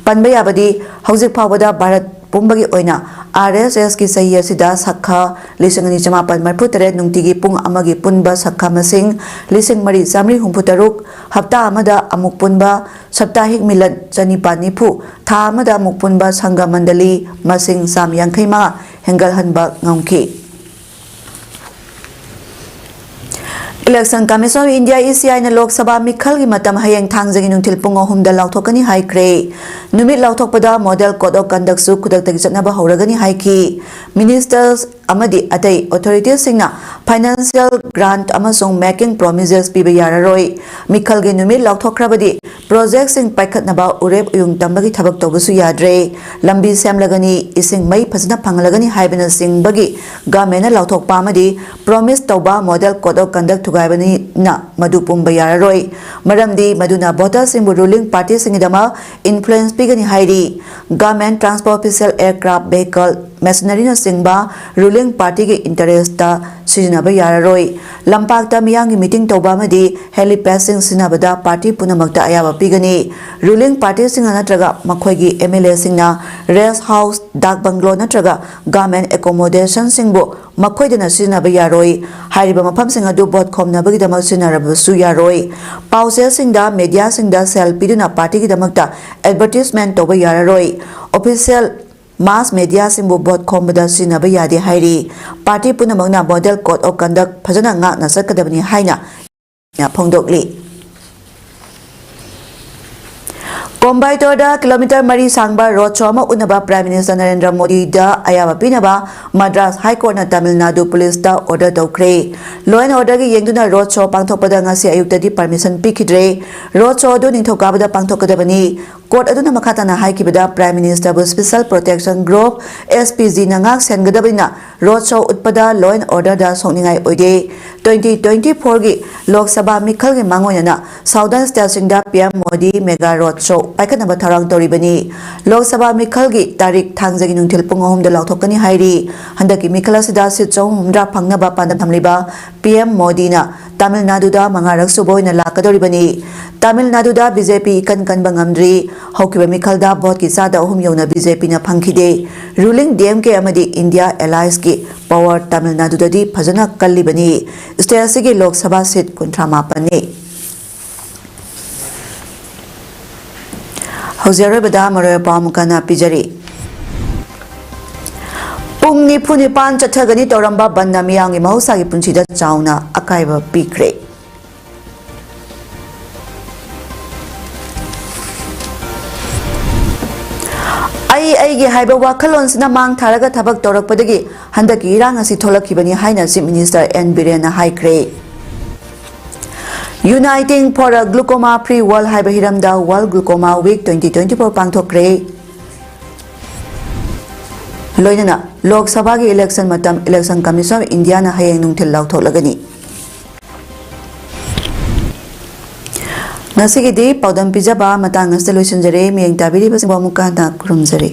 ꯄꯟꯕ ꯌꯥꯕꯗꯤ, ꯍꯧꯖꯤꯛ ꯐꯥꯎꯕꯗ ꯚꯥꯔꯠ ꯄꯨꯝꯕꯒꯤ ꯑꯣꯏꯅ R S S ꯀꯤ ꯆꯍꯤ ꯑꯁꯤꯗ ꯁꯛꯈ ꯂꯤꯁꯤꯡ ꯑꯅꯤ ꯆꯃꯥꯄꯟ ꯃꯔꯤꯐꯨ ꯇꯔꯦꯠ ꯅꯨꯡꯇꯤꯒꯤ ꯄꯨꯡ ꯑꯃꯒꯤ ꯄꯨꯟꯕ ꯁꯛꯈ ꯃꯁꯤꯡ ꯂꯤꯁꯤꯡ ꯃꯔꯤ ꯆꯥꯃꯔꯤ ꯍꯨꯝꯐꯨ ꯇꯔꯨꯛ, ꯍꯞꯇꯥ ꯑꯃꯗ ꯑꯃꯨꯛ ꯄꯨꯟꯕ ꯁꯞꯇꯥꯍꯤꯛ ꯃꯤꯂꯟ ꯆꯅꯤꯄꯥꯟ ꯅꯤꯐꯨ, ꯊꯥ ꯑꯃꯗ ꯑꯃꯨꯛ ꯄꯨꯟꯕ ꯁꯪꯒ ꯃꯟꯗꯂꯤ ꯃꯁꯤꯡ ꯆꯥꯝ ꯌꯥꯡꯈꯩ ꯃꯉꯥ ꯍꯦꯟꯒꯠꯍꯟꯕ ꯉꯝꯈꯤ꯫ Election Commission of India, E C I ꯅ ꯂꯣꯛ ꯁꯚꯥ ꯃꯤꯈꯜꯒꯤ ꯃꯇꯝ ꯍꯌꯦꯡ ꯊꯥꯡꯖꯒꯤ ꯅꯨꯡꯊꯤꯜ ꯄꯨꯡ ꯑꯍꯨꯝꯗ ꯂꯥꯎꯊꯣꯛꯀꯅꯤ ꯍꯥꯏꯈ꯭ꯔꯦ꯫ ꯅꯨꯃꯤꯠ ꯂꯥꯎꯊꯣꯛꯄꯗ Model Code of Conduct ꯁꯨ ꯈꯨꯗꯛꯇꯒꯤ ꯆꯠꯅꯕ ꯍꯧꯔꯒꯅꯤ ꯍꯥꯏꯈꯤ꯫ Ministers ꯑꯃꯗꯤ ꯑꯇꯩ authorities ꯁꯤꯡꯅ financial grant ꯑꯃꯁꯨꯡ making promises ꯄꯤꯕ ꯌꯥꯔꯔꯣꯏ꯫ ꯃꯤꯈꯜꯒꯤ ꯅꯨꯃꯤꯠ ꯂꯥꯎꯊꯣꯛꯈ꯭ꯔꯕꯗꯤ project ꯁꯤꯡ ꯄꯥꯏꯈꯠꯅꯕ ꯎꯔꯦꯞ ꯎꯌꯨꯡ ꯇꯝꯕꯒꯤ ꯊꯕꯛ ꯇꯧꯕꯁꯨ ꯌꯥꯗ꯭ꯔꯦ꯫ ꯂꯝꯕꯤ ꯁꯦꯝꯂꯒꯅꯤ, ꯏꯁꯤꯡ ꯃꯩ ꯐꯖꯅ ꯐꯪꯍꯜꯂꯒꯅꯤ ꯍꯥꯏꯕꯅꯆꯤꯡꯕꯒꯤ government ꯅ ꯂꯥꯎꯊꯣꯛꯄ ꯑꯃꯗꯤ promise ꯇꯧꯕ Model Code of Conduct ꯊꯨꯒꯥꯏꯕꯅꯤꯅ ꯃꯗꯨ ꯄꯨꯝꯕ ꯌꯥꯔꯔꯣꯏ꯫ ꯃꯔꯝꯗꯤ ꯃꯗꯨꯅ voter ꯁꯤꯡꯕꯨ ruling party ꯁꯤꯡꯒꯤꯗꯃꯛ influence ꯄꯤꯒꯅꯤ ꯍꯥꯏꯔꯤ꯫ Government transport official, aircraft, vehicle, machinery ꯅꯆꯤꯡꯕ ruling party ꯒꯤ interest ꯇ ꯁꯤꯖꯤꯟꯅꯕ ꯌꯥꯔꯔꯣꯏ꯫ ꯂꯝꯄꯥꯛꯇ ꯃꯤꯌꯥꯝꯒꯤ meeting ꯇꯧꯕ ꯑꯃꯗꯤ helipad ꯁꯤꯡ ꯁꯤꯖꯤꯟꯅꯕꯗ party ꯄꯨꯝꯅꯃꯛꯇ ꯑꯌꯥꯕ ꯄꯤꯒꯅꯤ꯫ Ruling party ꯁꯤꯡꯅ ꯅꯠꯇ꯭ꯔꯒ ꯃꯈꯣꯏꯒꯤ M L A ꯁꯤꯡꯅ rest house, ꯗꯥꯛ ꯕꯪꯒ꯭ꯂꯣ ꯅꯠꯇ꯭ꯔꯒ government accommodation ꯁꯤꯡꯕꯨ ꯃꯈꯣꯏꯗꯅ ꯁꯤꯖꯤꯟꯅꯕ ꯌꯥꯔꯣꯏ꯫ ꯍꯥꯏꯔꯤꯕ ꯃꯐꯝꯁꯤꯡ ꯑꯗꯨ vote ꯈꯣꯝꯅꯕꯒꯤꯗꯃꯛ ꯁꯤꯖꯤꯟꯅꯔꯕꯁꯨ ꯌꯥꯔꯣꯏ꯫ ꯄꯥꯎꯆꯦꯁꯤꯡꯗ, media ꯁꯤꯡꯗ ꯁꯦꯜ ꯄꯤꯗꯨꯅ party ꯒꯤꯗꯃꯛꯇ advertisement ꯇꯧꯕ ꯌꯥꯔꯔꯣꯏ꯫ Official mass media ꯁꯤꯡꯕꯨ vote ꯈꯣꯝꯕꯗ ꯁꯤꯖꯤꯟꯅꯕ ꯌꯥꯗꯦ ꯍꯥꯏꯔꯤ꯫ Party ꯄꯨꯝꯅꯃꯛꯅ Model Code of Conduct ꯐꯖꯅ ꯉꯥꯛꯅ ꯆꯠꯀꯗꯕꯅꯤ ꯍꯥꯏꯅ ꯐꯣꯡꯗꯣꯛꯂꯤ꯫ ꯀꯣꯝꯕꯥꯏꯇꯣꯔꯗ ꯀꯤꯂꯣꯃꯤꯇꯔ ꯃꯔꯤ ꯁꯥꯡꯕ ꯔꯣꯗ ꯁꯣ ꯑꯃ ꯎꯠꯅꯕ ꯄ꯭ꯔꯥꯏꯝ ꯃꯤꯅꯤꯁꯇꯔ ꯅꯔꯦꯟꯗ꯭ꯔ ꯃꯣꯗꯤꯗ ꯑꯌꯥꯕ ꯄꯤꯅꯕ ꯃꯗ꯭ꯔꯥꯁ ꯍꯥꯏ ꯀꯣꯔꯠꯅ ꯇꯥꯃꯤꯜ ꯅꯥꯗꯨ ꯄꯨꯂꯤꯁꯇ ꯑꯣꯔꯗꯔ ꯇꯧꯈ꯭ꯔꯦ꯫ ꯂꯣ ꯑꯦꯟ ꯑꯣꯔꯗꯔꯒꯤ ꯌꯦꯡꯗꯨꯅ ꯔꯣꯗ ꯁꯣ ꯄꯥꯡꯊꯣꯛꯄꯗ ꯉꯁꯤ ꯑꯌꯨꯛꯇꯗꯤ ꯄꯔꯃꯤꯁꯟ ꯄꯤꯈꯤꯗ꯭ꯔꯦ꯫ ꯔꯣꯗ ꯁꯣ ꯑꯗꯨ ꯅꯤꯡꯊꯧꯀꯥꯕꯗ ꯄꯥꯡꯊꯣꯛꯀꯗꯕꯅꯤ꯫ ꯀꯣꯔꯠ ꯑꯗꯨꯅ ꯃꯈꯥ ꯇꯥꯅ ꯍꯥꯏꯈꯤꯕꯗ, ꯄ꯭ꯔꯥꯏꯝ ꯃꯤꯅꯤꯁꯇꯔꯕꯨ special protection group, S P ꯖꯤꯅ ꯉꯥꯛ ꯁꯦꯟꯒꯗꯕꯅꯤꯅ, ꯔꯣꯗ ꯁꯣ ꯎꯠꯄꯗ ꯂꯣ ꯑꯦꯟ ꯑꯣꯔꯗꯔꯗ ꯁꯣꯛꯅꯤꯡꯉꯥꯏ ꯑꯣꯏꯗꯦ꯫ ꯇ꯭ꯋꯦꯟꯇꯤ ꯇ꯭ꯋꯦꯟꯇꯤ ꯐꯣꯔꯒꯤ ꯂꯣꯛ ꯁꯚꯥ ꯃꯤꯈꯜꯒꯤ ꯃꯥꯡꯑꯣꯏꯅꯅ ꯁꯥꯎꯗꯔꯟ ꯁ꯭ꯇꯦꯠꯁꯤꯡꯗ P M Modi mega road show ꯄꯥꯏꯈꯠꯅꯕ ꯊꯧꯔꯥꯡ ꯇꯧꯔꯤꯕꯅꯤ꯫ ꯂꯣꯛ ꯁꯚꯥ ꯃꯤꯈꯜꯒꯤ ꯇꯥꯔꯤꯛ ꯊꯥꯡꯖꯒꯤ ꯅꯨꯡꯊꯤꯜ ꯄꯨꯡ ꯑꯍꯨꯝꯗ ꯂꯥꯎꯊꯣꯛꯀꯅꯤ ꯍꯥꯏꯔꯤ꯫ ꯍꯟꯗꯛꯀꯤ ꯃꯤꯈꯜ ꯑꯁꯤꯗ ꯁꯤꯠ ꯆꯍꯨꯝ ꯍꯨꯝꯗ꯭ꯔꯥ ꯐꯪꯅꯕ ꯄꯥꯟꯗꯝ ꯊꯝꯂꯤꯕ ꯄꯤ ꯑꯦꯝ ꯃꯣꯗꯤꯅ ꯇꯥꯃꯤꯜ ꯅꯥꯗꯨꯗ ꯃꯉꯥꯔꯛ ꯁꯨꯕ ꯑꯣꯏꯅ ꯂꯥꯛꯀꯗꯧꯔꯤꯕꯅꯤ꯫ ꯇꯥꯃꯤꯜ ꯅꯥꯗꯨꯗ ꯕꯤ ꯖꯦ ꯄꯤ ꯏꯀꯟ ꯀꯟꯕ ꯉꯝꯗ꯭ꯔꯤ꯫ ꯍꯧꯈꯤꯕ ꯃꯤꯈꯜꯗ ꯚꯣꯠꯀꯤ ꯆꯥꯗ ꯑꯍꯨꯝ ꯌꯧꯅ ꯕꯤ ꯖꯦ ꯄꯤꯅ ꯐꯪꯈꯤꯗꯦ꯫ ꯔꯨꯂꯤꯡ ꯗꯤ ꯑꯦꯝ ꯀꯦ ꯑꯃꯗꯤ ꯏꯟꯗꯤꯌꯥ ꯑꯦꯂꯥꯏꯟꯁꯀꯤ ꯄꯋꯥꯔ ꯇꯥꯃꯤꯜ ꯅꯥꯗꯨꯗꯗꯤ ꯐꯖꯅ ꯀꯜꯂꯤꯕꯅꯤ꯫ ꯁ꯭ꯇꯦꯠ ꯑꯁꯤꯒꯤ ꯂꯣꯛ ꯁꯚꯥ ꯁꯤꯠ ꯀꯨꯟꯊ꯭ꯔꯥ ꯃꯥꯄꯟꯅꯤ꯫ ꯍꯧꯖꯤꯛ ꯑꯔꯣꯏꯕꯗ ꯃꯔꯨꯑꯣꯏꯕ ꯄꯥꯎ ꯑꯃꯨꯛ ꯍꯟꯅ ꯄꯤꯖꯔꯤ꯫ ꯄꯨꯡ ꯅꯤꯐꯨ ꯅꯤꯄꯥꯟ ꯆꯠꯊꯒꯅꯤ ꯇꯧꯔꯝꯕ ꯕꯟꯅ ꯃꯤꯌꯥꯝꯒꯤ ꯃꯍꯧꯁꯥꯒꯤ ꯄꯨꯟꯁꯤꯗ ꯆꯥꯎꯅ ꯑꯀꯥꯏꯕ ꯄꯤꯈ꯭ꯔꯦ꯫ "ꯑꯩ ꯑꯩꯒꯤ" ꯍꯥꯏꯕ ꯋꯥꯈꯜꯂꯣꯟꯁꯤꯅ ꯃꯥꯡ ꯊꯥꯔꯒ ꯊꯕꯛ ꯇꯧꯔꯛꯄꯗꯒꯤ ꯍꯟꯗꯛꯀꯤ ꯏꯔꯥꯡ ꯑꯁꯤ ꯊꯣꯛꯂꯛꯈꯤꯕꯅꯤ ꯍꯥꯏꯅ ꯆꯤꯐ ꯃꯤꯅꯤꯁꯇꯔ ꯑꯦꯟ ꯕꯤꯔꯦꯟꯅ ꯍꯥꯏꯈ꯭ꯔꯦ꯫ Uniting for a Glaucoma Free World ꯍꯥꯏꯕ ꯍꯤꯔꯝꯗ World Glaucoma Week twenty twenty four ꯄꯥꯡꯊꯣꯛꯈ꯭ꯔꯦ꯫ ꯂꯣꯏꯅꯅ ꯂꯣꯛ ꯁꯚꯥꯒꯤ ꯏꯂꯦꯛꯁꯟ ꯃꯇꯝ Election Commission of Indiaꯅ ꯍꯌꯦꯡ ꯅꯨꯡꯊꯤꯜ ꯂꯥꯎꯊꯣꯛꯂꯒꯅꯤ꯫ ꯉꯁꯤꯒꯤꯗꯤ ꯄꯥꯎꯗꯝ ꯄꯤꯖꯕ ꯃꯇꯥꯡ ꯑꯁꯤꯗ ꯂꯣꯏꯁꯤꯟꯖꯔꯦ꯫ ꯃꯤꯠꯌꯦꯡ ꯇꯥꯕꯤꯔꯤꯕꯁꯤꯡꯕꯨ ꯑꯃꯨꯛꯀ ꯍꯟꯅ ꯈꯨꯔꯨꯝꯖꯔꯤ꯫